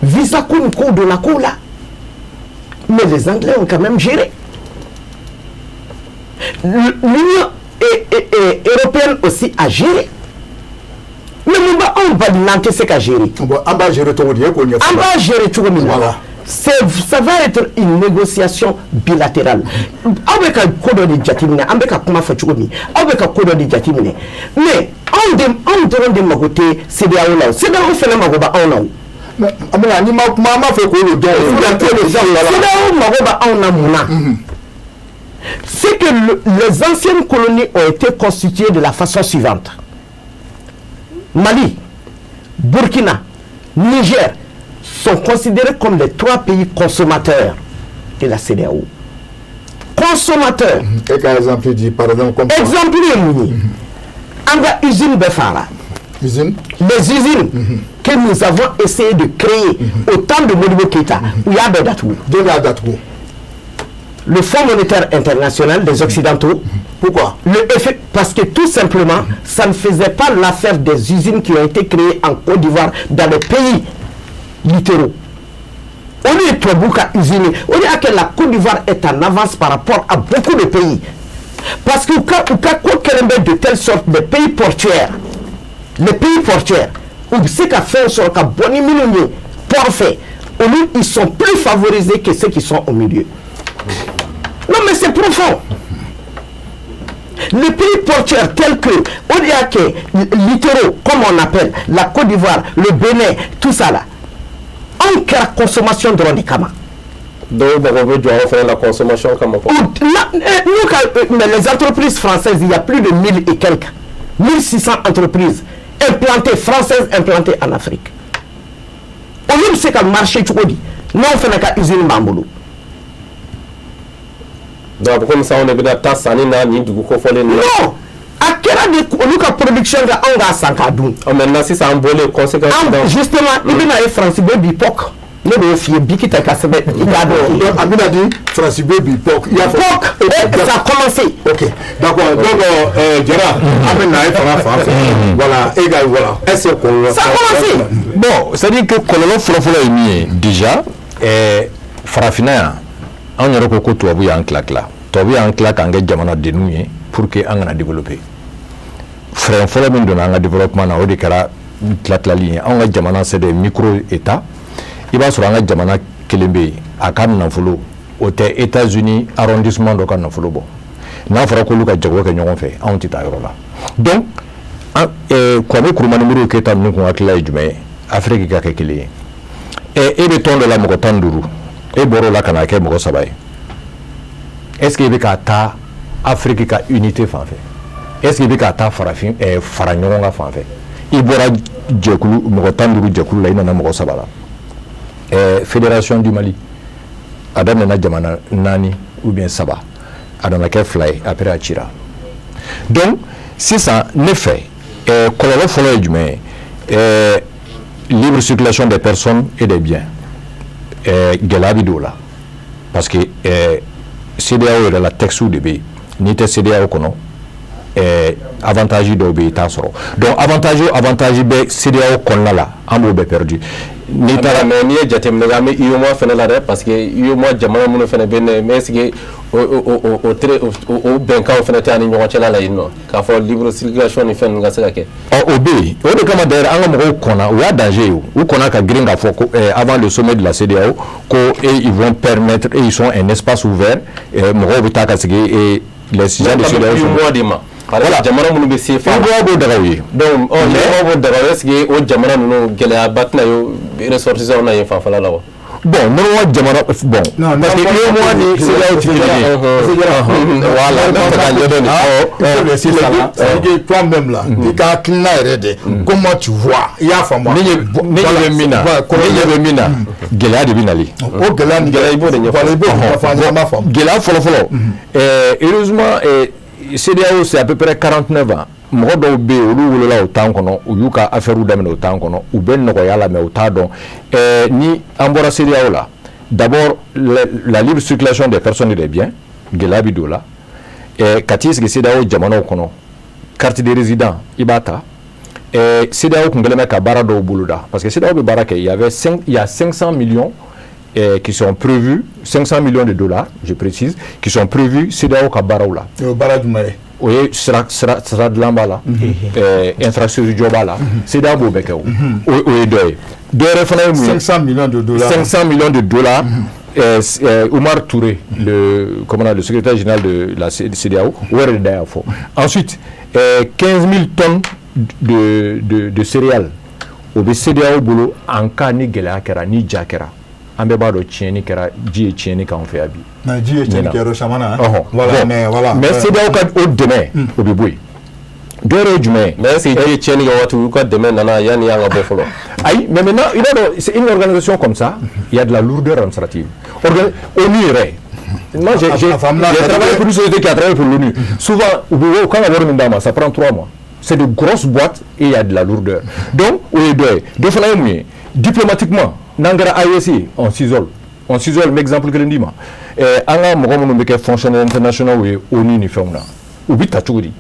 visa ko ni kow donna kow la, mais les Anglais ont quand même géré. L'Union européenne aussi a géré. Mais mun b'anw bali n'an tɛ se ka gérer? Bon, an b'a gérer cogo di? E k'o ɲɛfɔ. An b'a gérer cogo min na. Voilà. Ça va être une négociation bilatérale. Aw bɛ ka ko dɔ de jateminɛ, an bɛ ka kuma fɔ cogo min, aw bɛ ka ko dɔ de jateminɛ, mais anw de, anw dɔrɔn de mago tɛ CEDEAO la o, CEDEAO fana mago bɛ anw na o. Mais an bɛna, n'i ma kuma, an b'a fɔ k'o de dɔn. CEDEAO mago bɛ anw na mun na? C'est que les anciennes colonies ont été constituées de la façon suivante. Mali, Burkina, Niger sont considérés comme les trois pays consommateurs de la CEDEAO. Consommateurs. E ka exemple di, par exemple, comme quoi? Exemple ye mun ye? An ka usine bɛɛ fara. Usine? Les usines que nous avons essayé de créer au temps de Modibo Keïta, u y'a bɛɛ datugu. Jɔn y'a datugu? Le Fonds monétaire international des Occidentaux. Pourquoi? Le effet, parce que tout simplement, ça ne faisait pas l'affaire des usines qui ont été créées en Côte d'Ivoire, dans les pays littéraux. On est tubabu ka usine. On est à que la Côte d'Ivoire est en avance par rapport à beaucoup de pays. Parce que u ka ko kɛlen bɛ de telle sorte, les pays portuaires, u bɛ se ka fɛn sɔrɔ ka bɔ ni minnu ye port fɛ, olu, ils sont plus favorisés que ceux qui sont au milieu. Non, mais c'est profond. Les pays portuaires tels que o de y'a kɛ littéraux, comme on appelle la Côte d'Ivoire, le Bénin, tout ça là, anw kɛra consommation dɔrɔn de kama. Dɔw mago bɛ jɔ anw fana la consommation kama quoi. Nous, mais les entreprises françaises, il y a plus de 1000 et quelques, 1600 entreprises implantées, françaises implantées en Afrique. Olu bɛ se ka marché cogo di n'anw fana ka usine b'an bolo? Donc a bɛ komi sisan anw de bɛna taa sanni na nin dugu kofɔlen ninnu na. Non, a kɛra de olu ka production kɛ, anw k'a san k'a dun. Ɔ, maintenant sisan an bɔlen conséquence. An justement, i bɛna ye Faransi bɛ bi POC, ne b'o f'i ye, biki ta ka sɛbɛn, i k'a dɔn. Donc a bɛna di Faransi bɛ bi POC, i y'a fɔ. POC, et ça a commencé. Ok, d'accord. Donc Jara, an bɛ na e fana fan fɛ. Voilà, e ka, voilà, est ce que kɔlɔlɔ. Ça a commencé. Bon, c'est à dire que kɔlɔlɔ fɔlɔfɔlɔ ye min ye déjà, farafinna yan, anw yɛrɛ ko ko tubabu y'an tila tila, tubabu y'an tila k'an kɛ jamanadenninw ye pour que an kana développer. Frein fɔlɔ min donna an ka développement na, o de kɛra tila tilali ye. Anw ka jamana, c'est des micro états. I b'a sɔrɔ an ka jamana kelen bɛ yen, a ka nafolo o tɛ États-Unis arrondissement dɔ ka nafolo bɔ. N'a fɔra k'olu ka jago kɛ ɲɔgɔn fɛ, anw tɛ taa yɔrɔ la. Donc Kwame Nkrumah ni Modibo Keïta ninnu kun hakilila ye jumɛn ye? Afrique ka kɛ kelen ye. E bɛ tɔn dɔ la mɔgɔ 15, e bɔr'o la ka na kɛ mɔgɔ 3 ye. Est ce que i bɛ ka taa Afrique ka unité fan fɛ? Est ce que i bɛ ka taa farafin fara ɲɔgɔn kan fan fɛ? I bɔra jɛkulu mɔgɔ 15 jɛkulu la, i nana mɔgɔ 3 la. Fédération du Mali a daminɛna jamana naani ou bien saba, a nana kɛ fila ye, après a cira. Donc sisan ne fɛ, kɔlɔlɔ fɔlɔ ye jumɛn ye? Libre circulation des personnes et des biens, gɛlɛya bɛ don o la, parce que CEDEAO yɛrɛ la, texte de bɛ yen. N'i tɛ CEDEAO kɔnɔ, avantage dɔw bɛ yen, i t'a sɔrɔ. Donc avantage o avantage bɛ CEDEAO kɔnɔna la, an b'o bɛɛ perdu. N'i taara, mais n'i ye jateminɛ kɛ, an bɛ UEMOA fana la dɛ, parce que UEMOA jamana minnu fana bɛ yen, mais est ce que o bɛnkanw fana tɛ an ni ɲɔgɔn cɛla la yen nɔ, k'a fɔ libre circulation ni fɛn ninnu ka se ka kɛ? Ɔ, o bɛ yen. O de kama d'ailleurs, an ka mɔgɔw kɔnna, o y'a danger ye o. U kɔnna ka girin k'a fɔ ko avant le sommet de la CEDEAO, ko et ils vont permettre et ils sont un espace ouvert, mɔgɔw bɛ taa ka sigi et les gens de CEDEAO sont UEMOA de ma. Voilà, jamana minnu bɛ CFA. UEMOA b'o daga u ye. Donc ɔ, UEMOA b'o daga, est ce que o jamana ninnu, gɛlɛyaba tɛna ye ressortissants na yen fanfɛla la wa? Bon, normalement jamana, bon, Non, parce que UEMOA ni CEDEAO tɛ kelen ye. Voilà, ne bɛ fɛ k'a ɲɛdɔn de. Il faut laisser ça là. C'est-à-dire que toi-même là, i ka hakilina yɛrɛ de, comment tu vois, i y'a faamu wa? Ne ɲɛ bɛ min na, ne ɲɛ bɛ min na, gɛlɛya de bɛ nali. O gɛlɛya nin, gɛlɛya, i b'o de ɲɛfɔ. Voilà, i b'o de ɲɛfɔ an ye, an b'a faamu. Gɛlɛya fɔlɔ-fɔlɔ, heureusement, CEDEAO, c'est à peu près 49 ans. Mɔgɔ dɔw bɛ yen, olu wolola o temps kɔnɔ, u y'u ka affaire daminɛ o temps kɔnɔ, u bɛ nɔgɔya la, mais u t'a dɔn. Ni an bɔra CEDEAO la, d'abord la libre circulation des personnes et des biens, gɛlɛya bɛ don o la. Ka t'i sigi CEDEAO jamanaw kɔnɔ, carte de résident i b'a ta. CEDEAO kun kɛlen bɛ ka baara dɔw boloda, parce que CEDEAO bɛ baara kɛ, il y avait 5, il y a 500 millions qui sont prévus, 500 millions de dollars, je précise, qui sont prévus CEDEAO ka baaraw la. O baara jumɛn ye? O ye sira dilan b'a la, infrastructure jɔ b'a la, CEDEAO b'o bɛɛ kɛ o. O ye dɔ ye. Dɔ wɛrɛ fana ye mun ye? 500 millions de dollars. 500 millions de dollars. Oumar Touré, le secrétaire général de la CEDEAO, o yɛrɛ de da y'a fɔ. Ensuite, 15 000 tonnes de céréales o bɛ CEDEAO bolo en cas ni gɛlɛya kɛra, ni ja kɛra. An bɛɛ b'a dɔn tiɲɛni kɛra, ji ye tiɲɛni k'anw fɛ yan bi. Mais ji ye tiɲɛni kɛ yɔrɔ caman na. Voilà, mais voilà. Mais CEDEAO ka o dɛmɛ, o bɛ bɔ yen. Dɔ wɛrɛ ye jumɛn ye? Mais est-ce que ji ye tiɲɛni kɛ waati u ka dɛmɛ nana yanni an ka bɔ fɔlɔ? Ayi, mais maintenant, i b'a dɔn, c'est une organisation comme ça, il y a de la lourdeur administrative. ONU yɛrɛ. Moi, j'ai travaillé pour une société qui a travaillé pour l'ONU. Souvent, u bɛ kan ka wari min d'a ma, ça prend 3 mois. C'est de grosses boîtes et il y a de la lourdeur. Donc, o ye dɔ ye. Dɔ fana ye mun ye? Diplomatiquement, n'an kɛra AES, on s'isole. On s'isole, n bɛ exemple kelen d'i ma. An ka mɔgɔ minnu bɛ kɛ fonctionnaire internationaux ye ONU ni fɛnw na, u bɛ ta cogo di?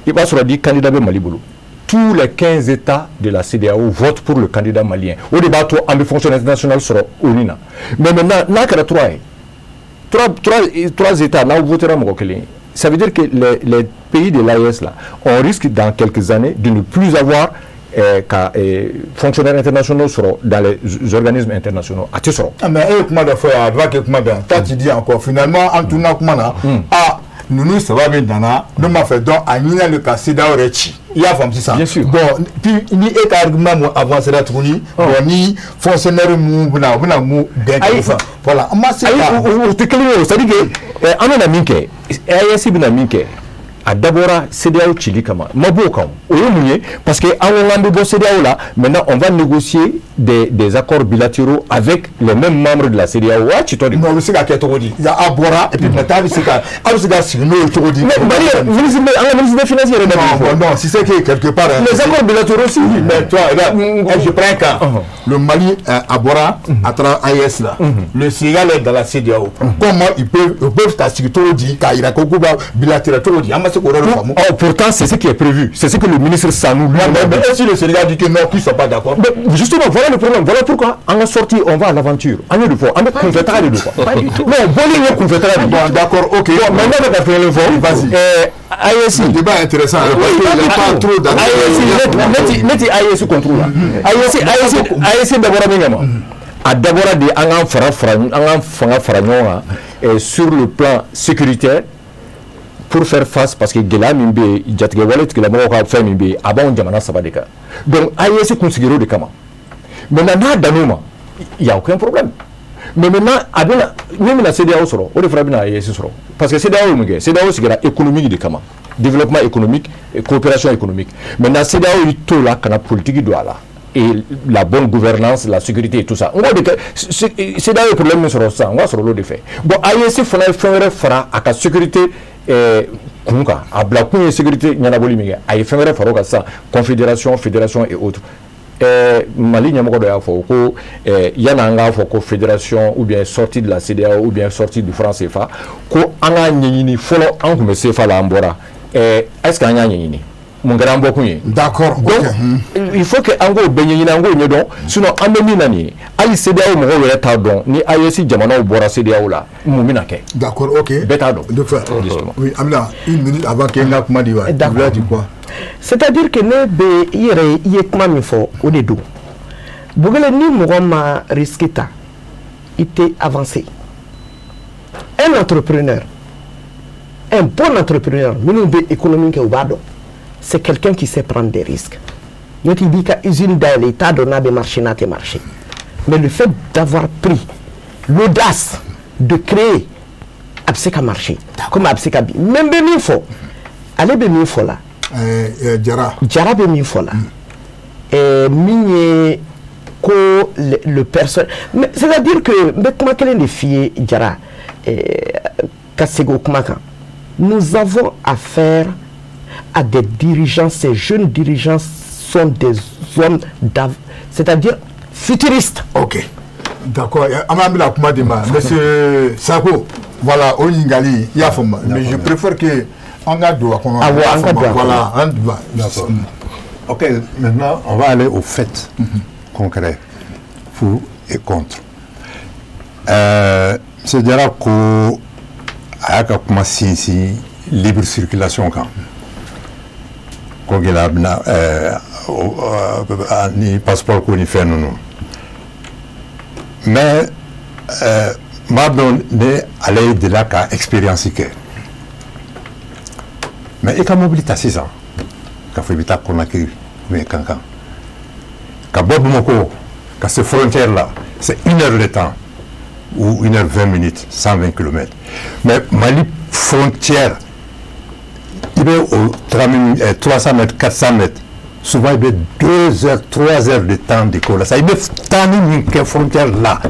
I b'a sɔrɔ di candidat bɛ Mali bolo. Tous les 15 États de la CEDEAO votent pour le candidat malien. O de b'a to an bɛ fonctionnaire international sɔrɔ ONU na. Mais maintenant, n'a kɛra 3 ye, 3 États, n'aw votera mɔgɔ kelen ye, ça veut dire que les pays de l'AES là, on risque dans quelques années de ne plus avoir fonctionnaires internationaux sɔrɔ dans les organismes internationaux. A tɛ sɔrɔ. Ah, mais e ye kuma dɔ fɔ yan, a b'a kɛ kuma bɛn. Toi tu dis encore, finalement an tunna kuma na. Ah, ninnu saba min nana, ne m'a fɛ donc a ɲinina de ka CEDEAO yɛrɛ ci. I y'a faamu sisan? Bien sûr. Bon, puis ni e ka argument mun avancera tuguni, bon ni fonctionnaire mun bɛna, u bɛna mun bɛn kɛ fɛn. Voilà, an ma se ka. Ayi, o tɛ kelen ye o, c'est à dire que an bɛna min kɛ, AES bɛna min kɛ, a dabɔra CEDEAO cili kama. Ma b'o kan. O ye mun ye? Parce que an ko k'an bɛ bɔ CEDEAO la, maintenant on va négocier des accords bilatéraux avec les mêmes membres de la CEDEAO. O y'a citɔ de ye. Mais o bɛ se ka kɛ cogo di? A bɔra et puis maintenant a bɛ se ka, a bɛ se ka sigi n'o ye cogo di? Mais Mali ministre, an ka ministre des finances yɛrɛ da b'o fɔ. Non, si c'est que quelque part. Les accords bilatéraux aussi. Mais toi, là, je prends un cas. Le Mali a bɔra a taara AES la. Le Sénégal est dans la CEDEAO. Comment ils peuvent ka sigi cogo di k'a yira ko k'u b'a bilatéral cogo di? An ma se k'o yɔrɔ de faamu. Oh, pourtant, c'est ce qui est prévu. C'est ce que le ministre Sanou lui. Mais si le Sénégal dit que non, qu'ils ne sont pas d'accord. Mais justement, voilà le problème. Voilà pourquoi en sortie, on va à l'aventure. On est de fois. On est kunfɛtaga de don quoi. Pas du tout. Non, bɔli ye kunfɛtaga de. Bon, d'accord, ok. Bon, maintenant, on va faire le fond. Vas-y. AES. Le débat est intéressant. Parce qu'il n'y a pas trop d'accord. AES, ne ti AES contre la. AES dabɔra min kama. A dabɔra de an k'an fara fara an k'an fanga fara ɲɔgɔn kan sur le plan sécuritaire pour faire face, parce que gɛlɛya min bɛ yen, jatigɛ wale tigilamɔgɔw ka fɛn min bɛ yen, a b'anw jamana saba de kan. Donc AES kun sigira o de kama. Maintenant n'a dann'o ma, il y a aucun problème. Mais maintenant a bɛna min bɛna CEDEAO sɔrɔ, o de fana bɛna AES sɔrɔ. Parce que CEDEAO ye mun kɛ? CEDEAO sigira économique de kama, développement économique et coopération économique. Maintenant CEDEAO y'i t'o la ka na politique don a la. Et la bonne gouvernance, la sécurité et tout ça. N ko de kɛ CEDEAO ye problème min sɔrɔ sisan, n k'a sɔrɔ l'o de fɛ. Bon, AES fana ye fɛn wɛrɛ fara a ka sécurité kun kan. A bila kun ye sécurité ɲɛnabɔli min kɛ, a ye fɛn wɛrɛ fara o kan sisan, confédération, fédération et autres. Mali ɲɛmɔgɔ dɔ y'a fɔ ko yanni an k'a fɔ ko fédération ou bien sortie de la CEDEAO ou bien sortie du franc CFA, ko an k'a ɲɛɲini fɔlɔ. An tun bɛ CFA la, an bɔra. Est ce que an y'a ɲɛɲini? Mun kɛra an bɔkun ye? D'accord. Donc il faut que an k'o bɛɛ ɲɛɲini, an k'o ɲɛdɔn. Sinon an bɛ min na nin ye, hali CEDEAO mɔgɔw yɛrɛ t'a dɔn ni AES jamanaw bɔra CEDEAO la, mun bɛna kɛ. D'accord, ok. Bɛɛ t'a dɔn. De fait. Oui, Amina, une minute avant que n ka kuma di wa. D'accord. Tu quoi? C'est-à-dire que ne bɛ i yɛrɛ, i ye kuma min fɔ, o de don. Bogele, ni mɔgɔ ma risque ta, i tɛ avancer. Un entrepreneur, un bon entrepreneur, minnu bɛ économie kɛ, u b'a dɔn, c'est quelqu'un qui sait prendre des risques. N'o tɛ, i b'i ka usine dayɛlɛ, i t'a dɔn n'a bɛ marcher, n'a tɛ marcher. Mais le fait d'avoir pris l'audace de créer, a bɛ se ka marcher comme a bɛ se ka bin. Mais n bɛ min fɔ, ale bɛ min fɔ la, Jara. Jara bɛ min fɔ la, min ye ko le personne, mais c'est-à-dire que n bɛ kuma kelen de f'i ye, Jara, ka segin o kuma kan. Nous avons affaire à des dirigeants, ces jeunes dirigeants sont des hommes, c'est-à-dire futuristes. Ok, d'accord. An b'an bɛna kuma di ma, monsieur Sako. Voilà, o ɲininkali, i y'a faamu. Mais je préfère que an ka don a kɔnɔ. Awɔ, an ka don a kɔnɔ. Voilà, an D'accord. Ok, maintenant, on va aller au fait concret, pour et contre. Monsieur Diarra ko a y'a ka kuma sinsin libre circulation kan, ko gɛlɛya bɛna ni passeport ko ni fɛn ninnu, mais n b'a dɔn ne ale delila ka expérience kɛ. Mais i ka mobili ta sisan k'a fɔ i bɛ taa Conakry ou bien Kankan, ka bɔ Bamakɔ ka se frontière la, c'est 1 heure de temps ou 1h20, 120 km. Mais Mali frontière, i bɛ o 300 mètres, 400 mètres, souvent i bɛ 2 heures, 3 heures de temps de ko la. Ça i bɛ temps ni min kɛ frontière la,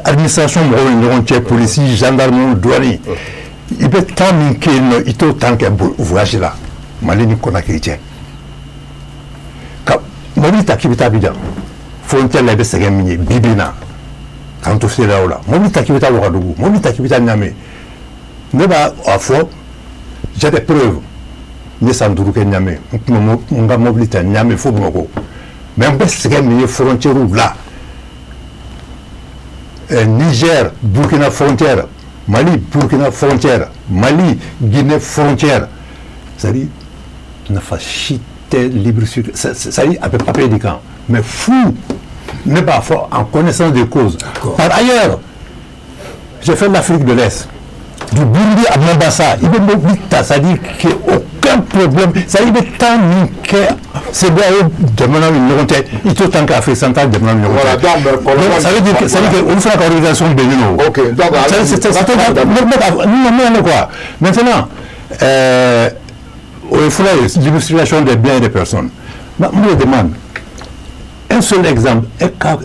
administration mɔgɔw ni ɲɔgɔn cɛ, polisi, gendarme, douane, i bɛ temps min kɛ yen nɔ, i t'o temps kɛ voyage la Mali ni Conakry cɛ. Ka mobili ta k'i bɛ taa Abidjan, frontière la i bɛ sɛgɛn min ye bi bi in na, k'an to CEDEAO la, mobili ta k'i bɛ taa Ouagadougou, mobili ta k'i bɛ taa Niamey, ne b'a a fɔ, j'ai des preuves. N ye san 5 kɛ Niamey, n tun bɛ n ka mobili ta Niamey fo Bamakɔ, mais n bɛ sɛgɛn min ye frontière la, Niger Burkina frontière, Mali Burkina frontière, Mali Guinée frontière, c'est-à-dire nafa si tɛ libre circulation, c'est-à-dire a bɛ papier de kan, mais fou, ne b'a fɔ en connaissance de cause. Par ailleurs, j'ai fait l'Afrique de l'Est, du Burundi à Mombasa, i bɛ mobili ta, c'est-à-dire que aucun problème, c'est-à-dire i bɛ temps min kɛ CEDEAO jamanaw ni ɲɔgɔn cɛ, i t'o temps kɛ Afrique centrale jamanaw ni ɲɔgɔn cɛ. Voilà, donc, Donc, ça veut dire que, ça veut dire que olu fana ka organisation bɛ yen nɔ. Ok, donc, C'est quoi. Maintenant, o ye fɔlɔ ye, libre circulation des biens et des personnes. Mais n me demande un seul exemple, e ka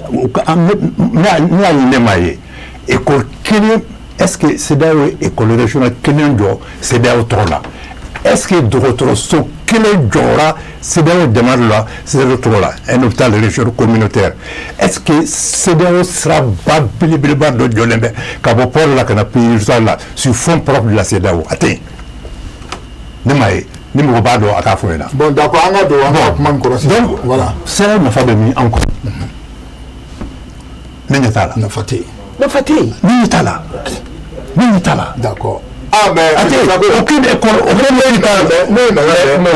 ne y'a ɲini ne ma ye école kelen, est-ce que CEDEAO ye école régionale kelen jɔ CEDEAO tɔgɔ la? Est-ce que dɔgɔtɔrɔso kelen jɔra CEDEAO jamana la CEDEAO tɔgɔ la, un hôpital régional communautaire? Est-ce que CEDEAO siraba belebeleba dɔ jɔlen bɛ ka bɔ port la ka na pays la sur fonds propre de la CEDEAO? A tɛ yen, ne m'a ye. Ni mɔgɔ b'a dɔn, a k'a fɔ n ɲɛna. Bon, d'accord, an ka don an ka kuma in kɔrɔ sisan. Donc voilà, CEDEAO nafa bɛ min an kɔrɔ? Ne ɲɛ t'a la. Nafa tɛ yen. Nafa tɛ yen. Ne ɲɛ t'a la, ne ɲɛ t'a la. D'accord. Ah, mais A tɛ yen, aucune école, aucune école. Ne ye mankan mɛn,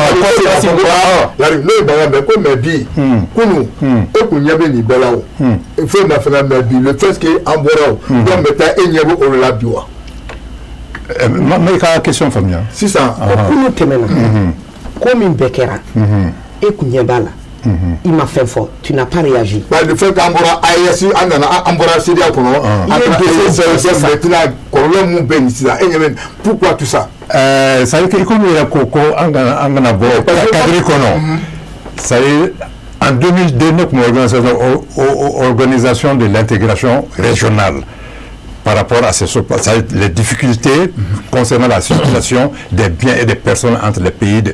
ne ye mankan mɛn ko mais bi kunun e kun ɲɛ bɛ nin bɛɛ la, o foyi ma fɛnɛ, mais bi le fait que an bɔra o, donc maintenant e ɲɛ bɛ o de la bi wa? Ma i ka question faamuya. Sisan. Ko kunun tɛmɛna, ko min bɛɛ kɛra, e kun ɲɛ b'a la, i ma fɛn fɔ, tu n'as pas réagi. Bah, le fait qu'an bɔra AES, an nana, an bɔra CEDEAO kɔnɔ, an taara AES, maintenant kɔlɔlɔ mun bɛ nin sisan, e ɲɛ bɛ pourquoi tout ça? C'est à dire que i komi yɛrɛ ko ko an kana bɔ cadre kɔnɔ, c'est à dire en 2002 ne tun bɛ organisation de l'intégration régionale par rapport à ces, les difficultés concernant la circulation des biens et des personnes entre les pays de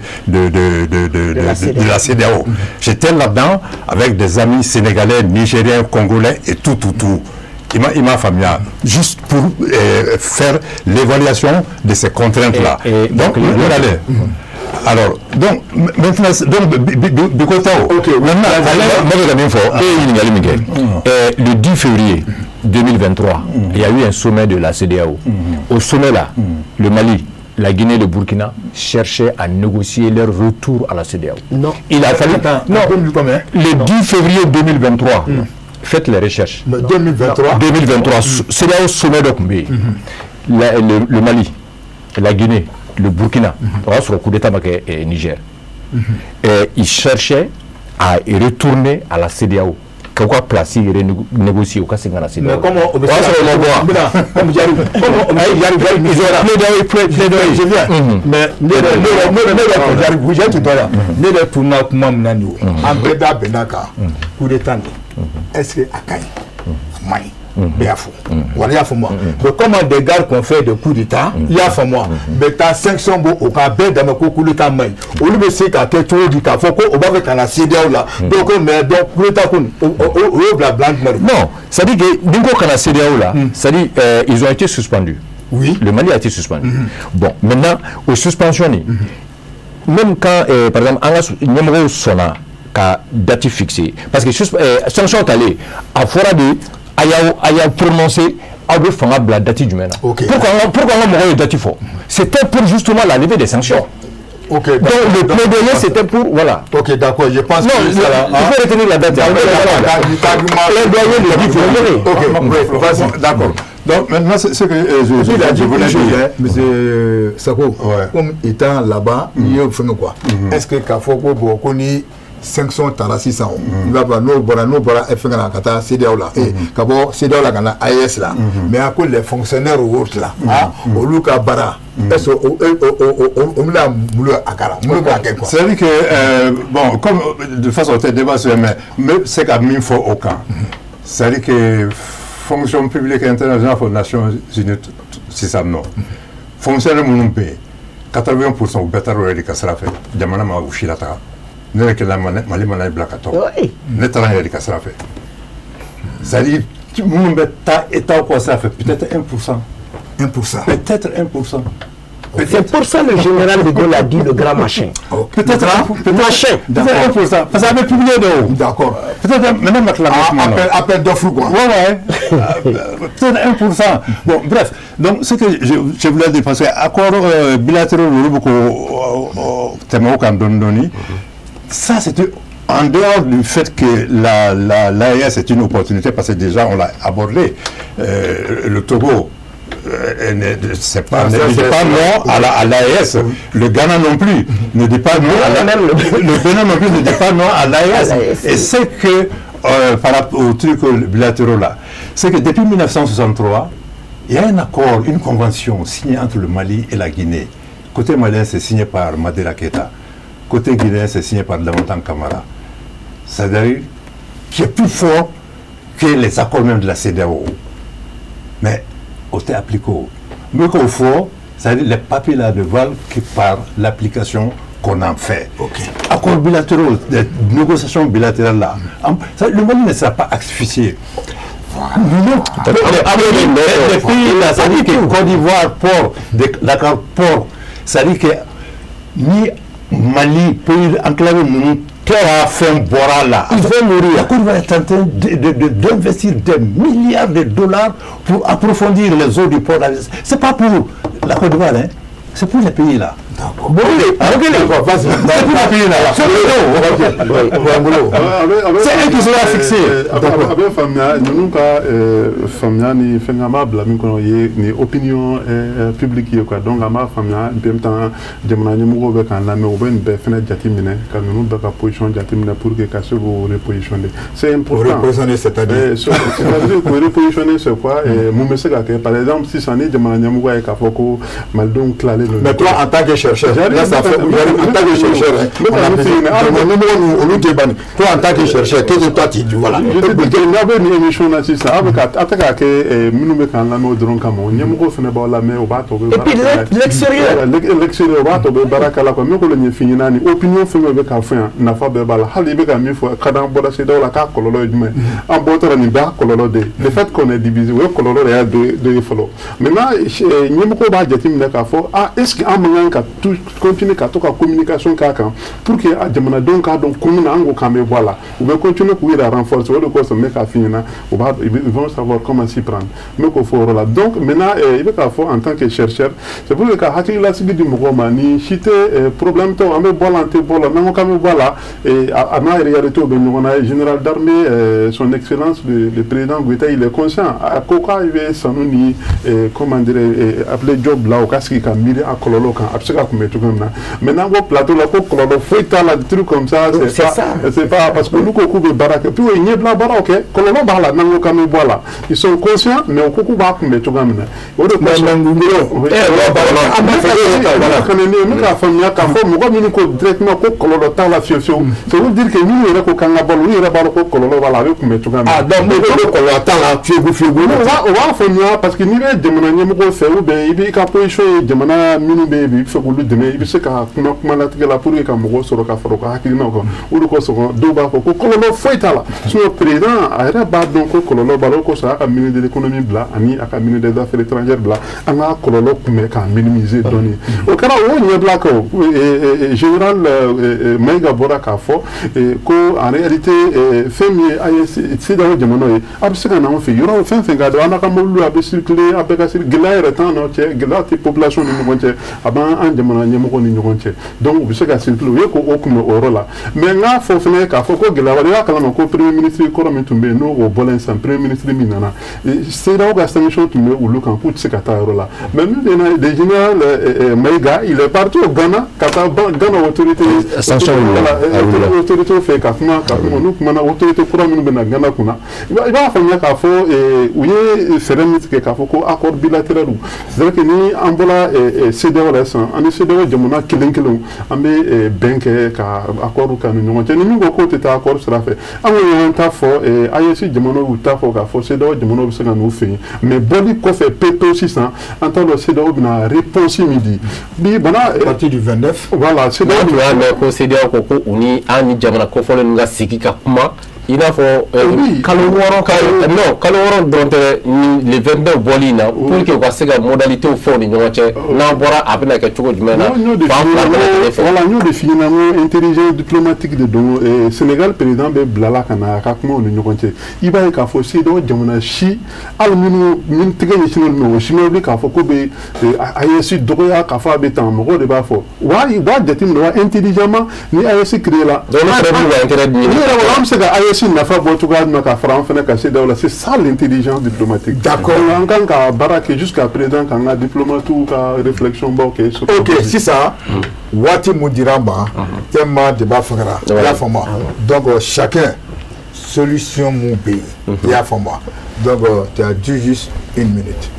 la CEDEAO. J'étais là-dedans avec des amis sénégalais, nigériens, congolais et tout, tout, tout. Il m'a faamuya, juste pour faire l'évaluation de ces contraintes-là. Et Donc, donc, allez. Alors, donc, maintenant, donc, Bikotao, Ok, oui. maintenant, Ne bɛ ka min fɔ, e ye ɲininkali min kɛ, le 10 février 2023, il y a eu un sommet de la CEDEAO. Au sommet là, le Mali, la Guinée, le Burkina cherchaient à négocier leur retour à la CEDEAO. Non. Il a fallu Attends, non, 2000 combien? Le 10 février 2023, faites les recherches. Mais 2023. 2023, CEDEAO sommet dɔ tun bɛ yen. Le Mali, la Guinée, le Burkina, o y'a sɔrɔ coup d'état ma kɛ Niger. Ils cherchaient à retourner à la CEDEAO, k'u ka place renégocier, u ka segin ka na CEDEAO. Mais comment on O y'a sɔrɔ o ma bɔ wa? Comme j'arrive, comme j'arrive, Ils ont plaidoyer, plaidoyer. Je viens. Mais ne yɛrɛ j'arrive, vous êtes tout là. Ne yɛrɛ tunna kuma min na nin ye o. An bɛɛ da bɛnna kan. Coup d'état nin. Est-ce que a ka ɲi? A man ɲi. Bɛɛ y'a fɔ. Wala i y'a faamu wa? Mais comment des gars qu'on fait des coups d'état, i y'a faamu wa? Bɛ taa sanction bɔ o kan, bɛɛ dama ko coup d'état man ɲi. Olu bɛ se k'a kɛ cogo di k'a fɔ ko o b'a fɛ ka na CEDEAO la? Donc ko mais donc coup d'état ko nin, o y'o bila bila jumɛn de? Non, c'est-à-dire que ni ko kana CEDEAO la, c'est-à-dire ils ont été suspendus. Oui. Le Mali a été suspendu. Bon, maintenant, aux suspensions, même quand, par exemple, an ka ɲɛmɔgɔw sɔnna ka date fixée, parce que sanction talen, a fɔra de A y'aw prononcé, aw bɛ fanga bila date jumɛn na? Pourquoi an ka mɔgɔw ye date fɔ? C'était pour justement la levée des sanctions. Ok. Donc le plaidoyer, c'était pour, voilà. Ok, d'accord, je pense non, que ça, il faut retenir la date. Plaidoyer le 10 février. Ok, vas-y, d'accord. Donc maintenant, ce que je voulais dire, monsieur Sako, comme étant là-bas, il y a quoi? Est-ce que k'a fɔ ko bon ko ni 500 taara sisan, i b'a fɔ n'o bɔra fɛn na ka taa CEDEAO la, ka bɔ CEDEAO la ka na AES la, mais a ko les fonctionnaires autres là, olu ka baara, est-ce que o bɛna mun a kɛra mun bɛ kɛ quoi? C'est-à-dire que bon, comme de façon tɛ débat sur, mais n bɛ se ka min fɔ o kan, c'est-à-dire que fonction publique internationale fɔ Nations Unies sisan nɔ, fonctionnaire minnu bɛ yen, 80% u bɛɛ taara o yɛrɛ de ka sira fɛ, jamana ma u si la taga. Ne yɛrɛ kɛla Mali mana bila ka tɔ, ne taara n yɛrɛ de ka sira fɛ. C'est-à-dire minnu bɛ taa État kɔ sira fɛ, peut-être 1%. 1%. Peut-être 1%. C'est pour ça le général de Gaulle a dit le grand machin. Peut-être machin. Peut-être 1%. Parce que ça avait publié de. D'accord. Peut-être maintenant appel, appel d'offres quoi. Ouais. Peut-être 1%. Bon, bref. Donc ce que je voulais dire, parce que accord bilatéraux olu ko tɛmɛ o kan dɔɔni dɔɔni. Ça, c'était en dehors du fait que l'AES est une opportunité, parce que déjà on l'a abordé. Le Togo, c'est pas, ne dit pas non à l'AES. Le Ghana non plus ne dit pas non à la, le Bénin non plus ne dit pas non à l'AES. Et c'est que, par rapport au truc bilatéraux là, c'est que depuis 1963, il y a un accord, une convention signée entre le Mali et la Guinée. Côté malien, c'est signé par Madela Keita. Côté guinéen, c'est signé par Lamantin Camara. C'est-à-dire qui est plus fort que les accords même de la CEDEAO. Mais o tɛ appliqué. Mais qu'au fond, c'est-à-dire les papiers là ne valent que par l'application qu'on en fait. Accords bilatéraux, des négociations bilatérales là, le Mali ne sera pas asphyxié. Non, les pays là, c'est-à-dire que Côte d'Ivoire, port, l'accord port, c'est-à-dire que ni Mali, pays enclavé, ninnu kɛra fɛn bɔra la. Il faut mourir. La Côte d'Ivoire est en train d'investir des milliards de dollars pour approfondir les eaux du port. C'est pas pour la Côte d'Ivoire, hein. C'est pour les pays là. D'accord. Vas-y. C'est pour les pays là. C'est eux qui sera fixé. A bɛ faamuya ninnu ka faamuya ni fɛn an b'a bila min kɔnɔ ye ni opinion publique ye quoi. Donc an b'a faamuya en même temps jamana ɲɛmɔgɔw bɛ k'an lamɛn, u bɛ nin bɛɛ fɛnɛ jateminɛ ka ninnu bɛɛ ka position jateminɛ pour que ka se k'o repositionner, c'est important. Repositionner, c'est-à-dire? C'est-à-dire k'o repositionner, c'est quoi? Mun bɛ se ka kɛ? Par exemple, sisan ni jamana ɲɛmɔgɔ ye k'a fɔ ko malidenw tilalen don. Mais toi, en tant que chercheur, là, ça fait, en tant que chercheur, hein, olu tɛ ban. Toi, en tant que chercheur, qu'est-ce que toi tu dis, voilà? N'a bɛ nin émission na sisan, aw bɛ ka aw tɛ k'a kɛ minnu bɛ k'an lamɛn o dɔrɔn kama, o ɲɛmɔgɔw fana b'aw lamɛn, o b'a tɔ bɛ. Et puis l'extérieur. L'extérieur, o b'a tɔ bɛ baara k'a la quoi. Min k'o ɲɛf'i ɲɛna, ni opinion fɛn fɛn bɛ k'a fɔ yan, nafa bɛɛ b'a la. Hali i bɛ ka min fɔ ka d'an bɔra CEDEAO la, k'a kɔlɔlɔ ye jumɛn ye? An bɔtɔ la, nin bɛɛ y'a kɔlɔlɔ de ye. Le fait qu'on est divisé, o ye kɔlɔlɔ de y'a dɔ ye fɔlɔ. Maintenant, ɲɛmɔgɔw b'a jateminɛ k'a fɔ ah, est ce que an man kan ka continuer ka to ka communication k'a kan pour que a jamanadenw k'a dɔn kun min na an ko k'an bɛ bɔ a la? U bɛ continuer k'u yɛrɛ renforcer, o de kosɔn n bɛ k'a f'i ɲɛna, u b'a ils vont savoir comment s'y prendre. N bɛ k'o fɔ o yɔrɔ la. Donc maintenant, i bɛ k'a fɔ en tant que chercheur, c'est pour que ka hakililasigi di mɔgɔw ma, ni si tɛ problème tɛ, an bɛ bɔ a la, an tɛ bɔ a la. N'an ko k'an bɛ bɔ a la, a n'a réalité bɛ ɲɔgɔn na. Général d'armée, son excellence le président Goïta, il est conscient. A ko k'a bɛ sanu ni, comment dirais, appelé job bila u ka sigi ka miiri a kɔlɔlɔ kan, a bɛ se ka kunbɛn cogo min na. Mais n'an ko plateau la ko kɔlɔlɔ foyi t'a la, truc comme ça, c'est pas, c'est pas parce que olu ko k'u bɛ baara kɛ, puis u ye ɲɛbila baaraw kɛ, kɔlɔlɔ b'a la. N'an ko k'an bɛ bɔ a la, ils sont conscients, mais u ko k'u b'a kunbɛn cogoya min na, o de kosɔn. N bɛ k'a faamuya k'a fɔ mɔgɔ minnu ko directement ko kɔlɔlɔ t'a la fiyewu fiyewu, c'est pour dire que minnu yɛrɛ ko k'an ka bɔ, olu yɛrɛ b'a dɔn ko kɔlɔlɔ b'a la, a bɛ kunbɛn cogoya min na. Ah, donc n'u ko kɔlɔlɔ t'a la fiyewu fiyewu. O b'a faamuya parce que n'i bɛ jamana ɲɛmɔgɔ fɛ ou bien i b'i ka position ye jamana minnu bɛ yen bi, i bɛ fɛ k'olu k'olu dɛmɛ, i bɛ se ka kuma latigɛ la pour que ka mɔgɔw sɔrɔ ka fara u ka hakilinaw kan. O de kosɔn dɔw b'a fɔ ko kɔlɔlɔ foyi t'a la, sinon président a yɛrɛ b'a dɔn ko kɔlɔlɔ b'a la. O kosɔn a ka ministre de l'économie bila ani a ka ministre des affaires étrangères bila, an ka kɔlɔlɔ kunbɛn k'a minimiser dɔɔni. O kɛra o ɲɛbila kɛ. O général Maïga bɔra k'a fɔ ko en réalité, fɛn min ye AES CEDEAO jamanaw ye, a bɛ se ka na anw fɛ yɔrɔ fɛn fɛn ka di an, n'a ka mobiliw a bɛ circuler, a bɛɛ ka gɛlɛya yɛrɛ t'an n'aw cɛ, gɛlɛya tɛ population ni ɲɔgɔn cɛ, a b'an an jamana ɲɛmɔgɔw ni ɲɔgɔn cɛ. Donc u bɛ se ka circuler, u ye k'o kunbɛn o yɔrɔ la. Mais n k'a fɔ fɛnɛ k'a fɔ ko gɛlɛya wɛrɛ, i b'a kalama ko premier ministre kɔrɔ min tun bɛ yen, n'o o bɔlen sisan, premier ministre min nana, CEDEAO ka sanction tun bɛ olu kan k'u tɛ se ka taa yɔrɔ la. Mais min bɛ na, le général Maïga, il est parti au Ghana ka taa Ghana autorité sanction autorité fɛ ka kuma. N'u kumana, autorité kura minnu bɛ na Ghana kunna, i b'a faamuya k'a fɔ u ye fɛɛrɛ min tigɛ k'a fɔ ko accord bilatéral, c'est à dire que ni an bɔra CEDEAO la sisan, an ni CEDEAO jamana kelen kelenw, an bɛ bɛn kɛ ka accord kɛ ni ɲɔgɔn cɛ. Ni min ko k'o tɛ taa accord sira fɛ, an kɔni y'an ta fɔ, AES jamanaw y'u ta fɔ k'a fɔ CEDEAO jamanaw bɛ se ka n'u fɛ yen. Mais bɔli kɔfɛ pepewu sisan, an t'a dɔn CEDEAO bɛna réponse min di bi bana. À partir du 29. Voilà, CEDEAO tun y'a mɛn ko CEDEAO ko u ni an ni jamana kofɔlen ninnu ka sigi ka kuma, i n'a fɔ kalo 6, non, kalo 6 dɔrɔn tɛ, ni le 29 bɔli in na, pour que u ka se ka modalités fɔ u ni ɲɔgɔn cɛ, n'an bɔra a bɛna kɛ cogo jumɛn na, fan fila bɛɛ lajɛlen fɛ. Voilà, n y'o de f'i ɲɛna, n ko intelligence diplomatique de don. Sénégal président bɛ bila la ka na a ka kuma u ni ɲɔgɔn cɛ. I b'a ye k'a fɔ CEDEAO jamana si, hali minnu min tɛgɛ ɲɛsinnen don, o si ma wuli k'a fɔ ko bɛ AES dɔgɔya, k'a fɔ a bɛ tan. Mɔgɔw de b'a fɔ, u b'a jateminɛ wa intelligemment ni AES créé la. Donc olu fana b'u ka intérêt ɲini. Ni yɛrɛ wala an bɛ se ka AES nafa bɔ cogoya min na ka fara an fana ka CEDEAO la, c'est ça l'intelligence diplomatique. D'accord. Donc an kan ka baara kɛ jusqu'à présent k'an ka diplomates ka réflexion baw kɛ sur. Ok, sisan waati mun dira an ma, tellement débat fagara, i y'a faamu. Donc chacun solution mun bɛ yen, i y'a faamu. Donc tu as dit juste une minute.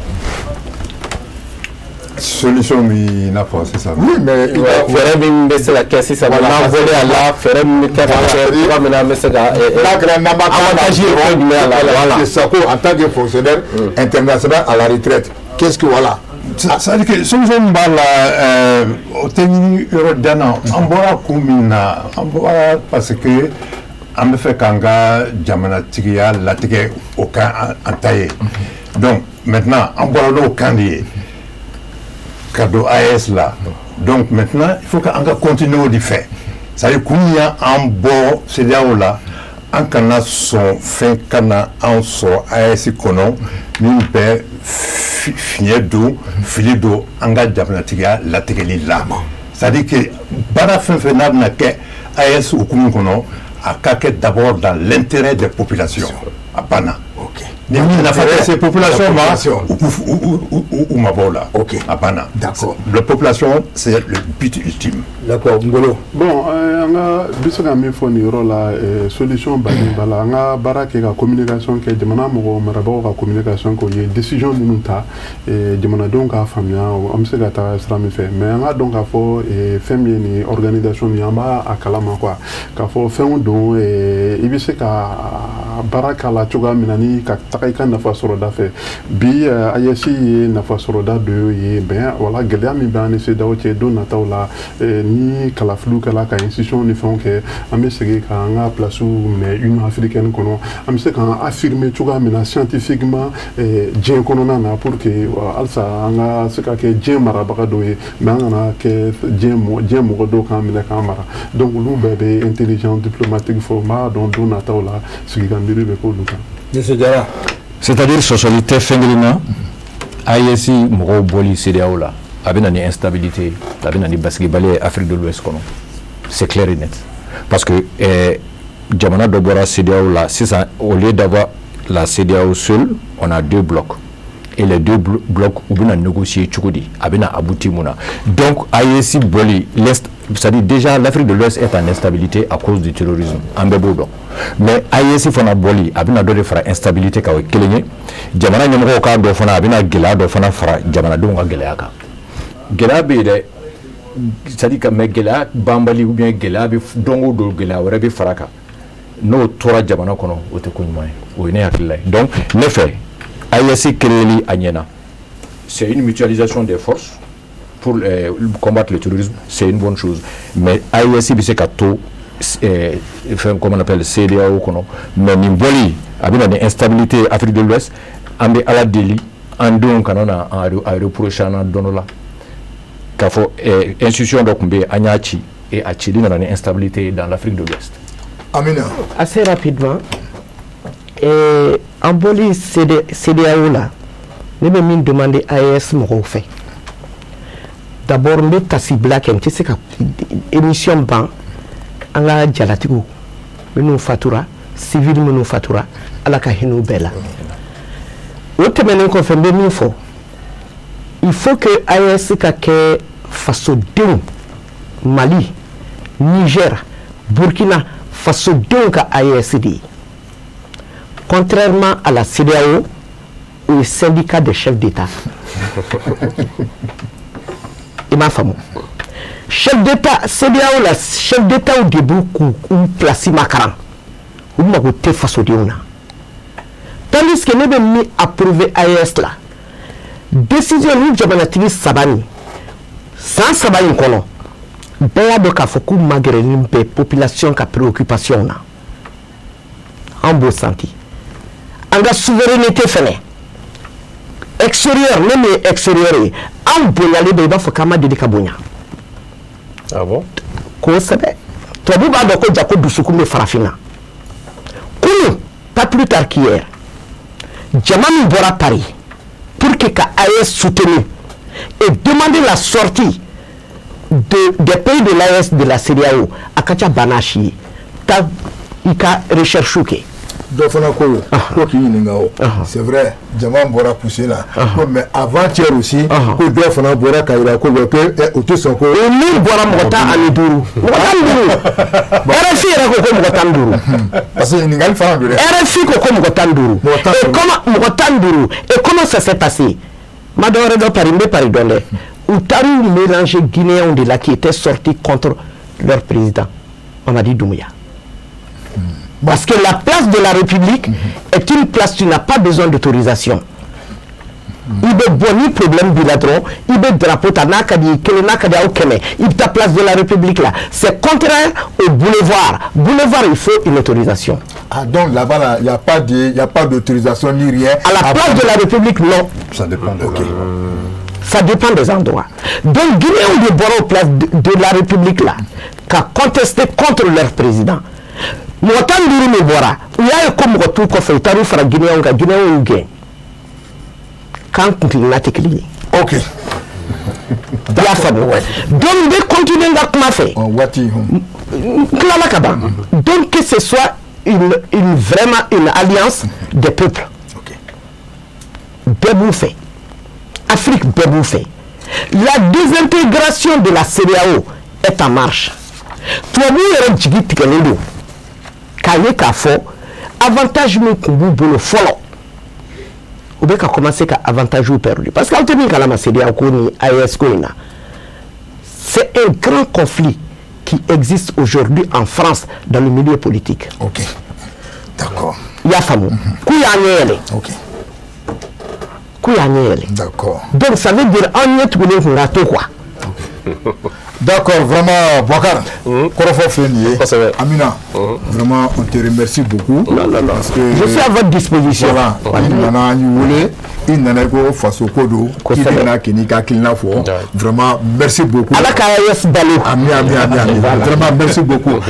Solution min i n'a fɔ sisan. Oui, mais fɛɛrɛ min bɛ se ka kɛ sisan, n'an bɔlen a la, fɛɛrɛ min bɛ kɛ ka kɛ cogoya min na, an bɛ se ka n'a kɛra n'an b'a avantage ye fɛn jumɛn la, voilà. Sako, en tant que fonctionnaire international à la retraite, qu'est-ce que, voilà. C'est-à-dire que solution min b'a la, o tɛ ɲini yɔrɔ jan na. An bɔra kun min na, an bɔra parce que an bɛ fɛ k'an ka jamanatigiya latigɛ, o kan an ta ye. Donc maintenant an bɔra n'o kan de ye ka don AES la. Donc maintenant il faut que an ka continuer o de fɛ. C'est-à-dire kun min y'an bɔ CEDEAO la, an kana sɔn fɛn kana an sɔrɔ AES kɔnɔ min bɛ fiɲɛ don, fili don an ka jamanatigiya latigɛli la. C'est-à-dire que baara fɛn fɛn n'a bɛna kɛ AES hukumu kɔnɔ, a ka kɛ d'abord dans l'intérêt des populations, a banna. Ni min nafa tɛ se population ma, u mabɔ o la. A banna. D'accord. La population, c'est le but ultime. D'accord, Ngolo. Bon, an ka bɛ se ka min fɔ nin yɔrɔ la, solution baden b'a la. An ka baara kɛ ka communication kɛ, jamana mɔgɔ marabagaw ka communication kɛ, u ye décision minnu ta, jamanadenw k'a faamuya an bɛ se ka taa sira min fɛ. Mais an ka dɔn k'a fɔ fɛn min ye nin organisation nin ye, an b'a a kalama quoi, k'a fɔ fɛnw don, i bɛ se ka baara k'a la cogoya min na ni ka taga i ka nafa sɔrɔda fɛ. Bi AES ye nafa sɔrɔda dɔ ye bɛn, wala gɛlɛya min b'an ni CEDEAO cɛ, don nataw la, ni kalafiliw kɛla ka institution ni fɛnw kɛ, an bɛ segin k'an ka place minɛ Union africaine kɔnɔ, an bɛ se k'an affirmer cogoya min na scientifiquement diɲɛ kɔnɔna na, pour que halisa an ka se ka kɛ diɲɛ marabaga dɔw ye, mais an kana kɛ diɲɛ mɔgɔ dɔw k'an minɛ k'an mara. Donc olu bɛɛ bɛ intelligence diplomatique fɔ. N b'a dɔn don nataw la sigi ka miiri bɛ k'olu kan. Monsieur Diarra. C'est-à-dire sɔsɔli tɛ fɛn kelen na, AES mɔgɔw bɔli CEDEAO la, a bɛ na ni instabilité, a bɛ na ni basigibaliya ye Afrique de l'Ouest kɔnɔ, c'est clair et net, parce que jamana dɔ bɔra CEDEAO la sisan, au lieu d'avoir la CEDEAO seule, on a deux blocs, et les deux blocs u bɛna négocier cogo di, a bɛna aboutir mun na? Donc AES bɔli l'Est, c'est-à-dire déjà l'Afrique de l'Ouest est en instabilité à cause du terrorisme, an bɛɛ b'o dɔn, mais AES fana bɔli a bɛna dɔ de fara instabilité kan, o ye kelen ye. Jamana ɲɛmɔgɔw k'a dɔn fana, a bɛna gɛlɛya dɔ fana fara jamanadenw ka gɛlɛya kan. Gɛlɛya bɛ yen dɛ, c'est-à-dire que mais gɛlɛya banbali ou bien gɛlɛya bɛ don o don, gɛlɛya wɛrɛ bɛ fara a kan, n'o tora jamana kɔnɔ, o tɛ ko ɲuman ye. O ye ne hakilila ye. Donc ne fɛ, AES créeli a ɲɛna, c'est une mutualisation des forces. pour combattre le terrorisme, c'est une bonne chose. Mais AES bɛ se ka to fɛn, comment on appelle, CEDEAO kɔnɔ. Mais nin bɔli a bɛ na ni instabilité Afrique de l'Ouest. An bɛ Ala deli an denw kana na a reprocher an na don dɔ la k'a fɔ institution dɔ tun bɛ yen, an y'a ci et a cili nana ni instabilité dans l'Afrique de l'Ouest. Amina. Assez rapidement, an bɔli CEDEAO la, ne bɛ min demander AES mɔgɔw fɛ, d'abord n bɛ tasibila kɛ, n tɛ se ka émission ban an ka jalatigiw minnu fatura, civil minnu fatura, Ala ka hinɛ u bɛɛ la. O tɛmɛnen kɔfɛ, n bɛ min fɔ, il faut que AES ka kɛ fasodenw, Mali, Niger, Burkina, fasodenw ka AES de ye, contrairement à la CEDEAO, o ye syndicat des chefs d'État. I m'a faamu, chef d'État, CEDEAO la, chef d'État de b'u k'u place makaran, u mago tɛ fasodenw na. Tandis que ne bɛ min approuver AES la, décision ni jamanatigi saba nin, san 3 in kɔnɔ, bɛɛ y'a dɔn k'a fɔ k'u magɛrɛlen bɛ population ka préoccupation na. An b'o senti an ka souveraineté fɛnɛ extérieur, ne min ye extérieur ye, an bonyalen bɛ i b'a fɔ k'an ma deli ka bonya. Ah bon? Kosɛbɛ. Tubabu b'a dɔn ko ja ko dusukun bɛ farafinna. Kunun, pas plus tard qu'hier, jama min bɔra Paris pour que ka AES soutenir et demander la sortie des pays de l'AES de la CEDEAO, a ka ca banna si ye. Taa i ka recherche kɛ. Dɔ fana ko ko k'i ɲininka o, c'est vrai, jama bɔra poussé la ko, mais avant-hier aussi, ko dɔ fana bɔra ka yira ko que u tɛ sɔn ko. O min bɔra, mɔgɔ 15, mɔgɔ 15, RFI yɛrɛ ko ko mɔgɔ 15. Parce que ɲininkali fana don dɛ. RFI ko ko mɔgɔ 15. Et comment mɔgɔ 15, et comment ça s'est passé? Ma dɔ wɛrɛ dɔn Paris, n bɛ Paris dɔn dɛ. U taar'u mélanger Guinéens de la qui étaient sortis contre leur président Mamadi Doumbouya. Parce que la place de la République est une place, tu n'as pas besoin d'autorisation. I bɛ bɔ ni problème b'i la dɔrɔn, i bɛ drapeau ta, n'a ka di i kelen, n'a ka di aw kɛmɛ, i bɛ taa place de la République là. C'est contraire au boulevard. Boulevard, il faut une autorisation. Ah, donc là-bas, là, il n'y a pas de, il y a pas d'autorisation ni rien. À la place de la République, non. Ça dépend des Ok. Ça dépend des endroits. Donc Guinéens de bɔra au place de la République là, ka contester contre leur président. Mɔgɔ 15 min bɔra, u y'a ye ko mɔgɔ t'u kɔfɛ, u taar'u fara Guinéens kan, Guinéens y'u gɛn. K'an kuntilenna tɛ kelen ye. Ok. I y'a faamu? Donc n bɛ continuer n ka kuma fɛ. Ɔ waati. N tilala ka ban. Donc que ce soit une vraiment une alliance des peuples. Ok. Bɛɛ b'u fɛ. Afrique bɛɛ b'u fɛ. La désintégration de la CEDEAO est en marche. Tubabuw yɛrɛ jigi tigɛlen don k'a ye k'a fɔ avantage min tun b'u bolo fɔlɔ, u bɛ ka commencer ka avantage perdu, parce que aw tɛ min kalama CEDEAO ko ni AES ko in na, c'est un grand conflit qui existe aujourd'hui en France dans le milieu politique. Ok, d'accord. I y'a faamu? K'u y'an ɲɛ yɛlɛ. Ok. K'u y'an ɲɛ yɛlɛ. D'accord. Donc ça veut dire an ɲɛ tugulen kun ka to quoi. D'accord, vraiment, Boubacar, kɔrɔfɔ filɛ nin ye. Kosɛbɛ. Amina, vraiment, on te remercie beaucoup. Non, non, non. Parce que Je suis à votre disposition. Voilà, i nana an y'i wele, i nana i ko faso ko don, k'i Kosɛbɛ. bɛna k'i n'i ka hakilina fɔ. Vraiment, merci beaucoup. Ala ka AES balo. Ami, ami, ami, ami. Vraiment, merci beaucoup.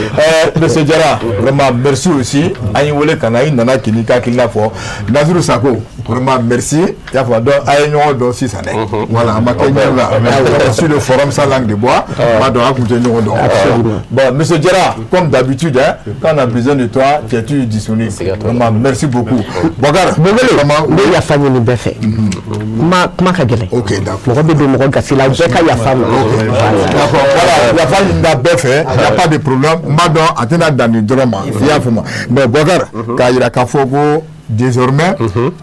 Monsieur Diarra, vraiment, merci aussi. An y'i wele ka na, i nana k'i n'i ka hakilina fɔ. Nasiru Sako, vraiment, merci. I y'a fɔ, donc, a ye ɲɔgɔn dɔn sisan dɛ. Voilà, a ma kɛ ɲɛ la. Sur le forum sans langue de bois, b'a dɔn a kun tɛ ɲɔgɔn dɔn. Absolument. Bon, monsieur Diarra, comme d'habitude, hein, quand on a besoin de toi, tu es toujours disponible. Vraiment, merci beaucoup. Boubacar, vraiment, n bɛ yafa ɲini bɛɛ fɛ. Kuma kuma ka gɛlɛn. Ok, d'accord. Mɔgɔ bɛ don mɔgɔ gasi la, bɛɛ ka yafa ma. D'accord, voilà, yafa ɲinina bɛɛ fɛ, il n'y a pas de problème. N b'a dɔn a tɛna dan nin dɔrɔn ma, i y'a faamu. Mais Boubacar, k'a yira k'a fɔ ko désormais,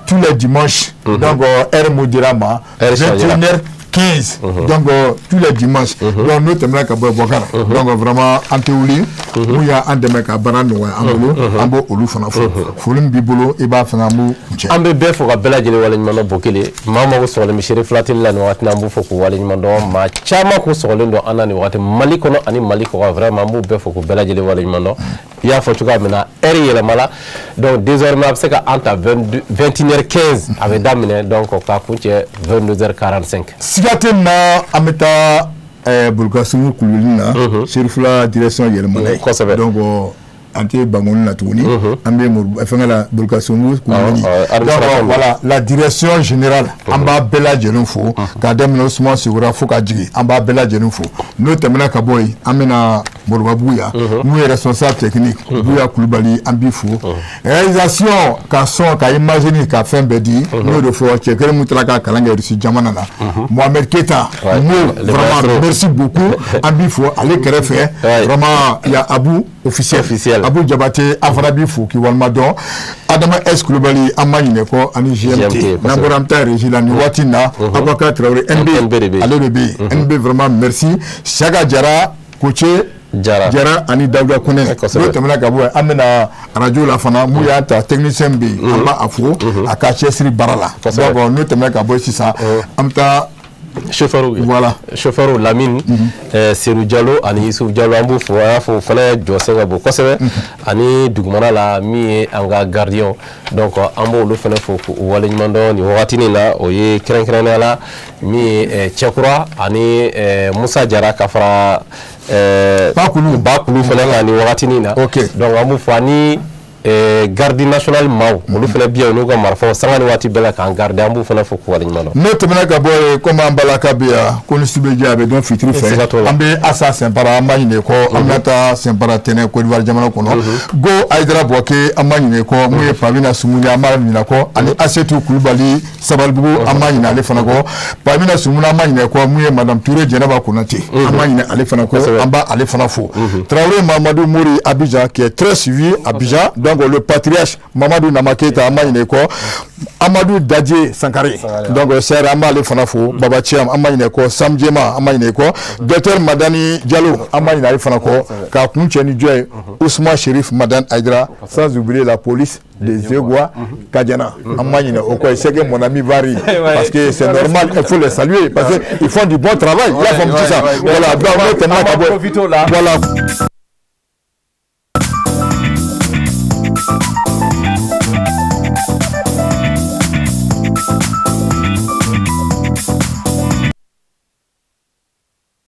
tous les dimanches, donc heure mun dira ma, Heure changera. 21h15. 21h15. Donc tous les dimanches. Donc n'o tɛmɛna ka bɔ Bɔkara. Donc vraiment an tɛ wuli. Mun y'an dɛmɛ ka baara nɔgɔya an bolo, an b'o olu fana fo. Foli min b'i bolo, i b'a fɛngɛ, an b'u kuncɛ. An bɛ bɛɛ fo ka bɛɛ lajɛlen waleɲuman dɔn. Bokele, maa o maa ko sɔgɔlen bɛ Cherifla Télé la nin wagati in na, an b'u fo k'u waleɲuman dɔn. Maa caman ko sɔgɔlen don an na nin wagati Mali kɔnɔ ani Mali kɔkan, vraiment an b'u bɛɛ fo k'u bɛɛ lajɛlen waleɲuman dɔn. I y'a fɔ cogoya min na, heure yɛlɛmala, donc désormais a bɛ se ka an ta 21h15 a bɛ daminɛ, donc k'a kuncɛ 22h45. Siga tɛ nin na, an bɛ taa Bolokasugu kulubali na, Cherifla direction yɛlɛmana ye. Kosɛbɛ. Donc an tɛ Bangoni na tuguni, an bɛ fɛnkɛ la, Bolokasugu kulubali. Donc voilà, la direction générale, an b'a bɛɛ lajɛlen fo, k'a daminɛ Ousmane Segura fo ka jigin, an b'a bɛɛ lajɛlen fo. N'o tɛmɛna ka bɔ yen, an bɛna Moribabugu yan, mun ye responsable technique Buya Kulubali, an b'i fo. Réalisation ka son ka imaginer ka fɛn bɛɛ di, n'o de fɔ cɛ kelen mun taara ka kalan kɛ Russie jamana na, Mohamed Keita Mo, vraiment merci beaucoup, an b'i fo. Ale kɛrɛfɛ vraiment il y a Abou officiel, Abou Jabate, an fana b'i fo k'i walima dɔn. Adama S Kulubali, an ma ɲinɛ kɔ, ani GMT. N'an bɔra, an bɛ taa régie la nin waati in na, Abubakar Traoré NB, ale de bɛ yen. NB, vraiment merci. Siaka Jara Koce Jara, Jara ani Dawuda Kone. N'o tɛmɛna ka bɔ yen, an bɛna radio la fana, mun y'a ta technicien bɛ yen, an b'a fo a ka cɛsiri baara la. Donc n'o tɛmɛna ka bɔ yen sisan, an bɛ taa chauffeur. Voilà. Chauffeur Lamine, Serou Diallo ani Youssouf Diallo, an b'u fo. An y'a fɔ o fana jɔsen ka bon kosɛbɛ. Ani dugumana la, min ye an ka gardien, donc an b'olu fana fo k'u waleɲuman dɔn nin wagatinin na. O ye kɛrɛnkɛrɛnnenya la min ye Cɛkura ani Musa Jara ka fara Bakulu Bakulu fana kan nin wagatinin na. Donc an b'u fo, ani garde national maaw, olu fana bi yan n'u ka marifaw sanga ni waati bɛɛ la k'an garder, an b'u fana fo k'u waleɲuman dɔn. N'o tɛmɛna ka bɔ yen, komi an balaka bɛ yan ko ni su bɛ jɛ a bɛ dɔn fitiri fɛ, an bɛ Asa Sɛnpara, an b'a ɲinɛ kɔ, an bɛna taa Sɛnpara tɛnɛ Côte d'Ivoire jamana kɔnɔ. Go Ayidara Bɔke, an b'a ɲinɛ kɔ. Mun ye Pamina Sumuni, an b'a ɲinɛ kɔ, ani Asetu Kulubali Sabalibugu, an b'a ɲinɛ ale fana kɔ. Pamina Sumuni, an b'a ɲinɛ kɔ. Mun ye Madame Touré Jɛnɛba Konate, an b'a ɲinɛ ale fana kɔ, an b'a ale fana fo. Traoré Mamadou Mouri Abidjan, qui est très suivi Abidjan, donc le patriarche Mamadou Namaketa, an b'a ɲinɛ kɔ. Amadou Dadje Sankare, donc sɛri, an b'ale fana fo. Baba Thiam, an b'a ɲinɛ kɔ. Sam Jema, an b'a ɲinɛ kɔ. Docteur Madani Diallo, an b'a ɲinɛ ale fana kɔ. K'a kun cɛ ni jɔn ye, Ousmane Chérif Madane Aïdara, sans oublier la police de Zegwa Kadiana, an b'a ɲinɛ o kɔ. C'est que mon ami va rire parce que c'est normal, il faut les saluer parce que ils font du bon travail. I y'a faamu sisan? Voilà, donc n'o tɛmɛna ka bɔ, voilà.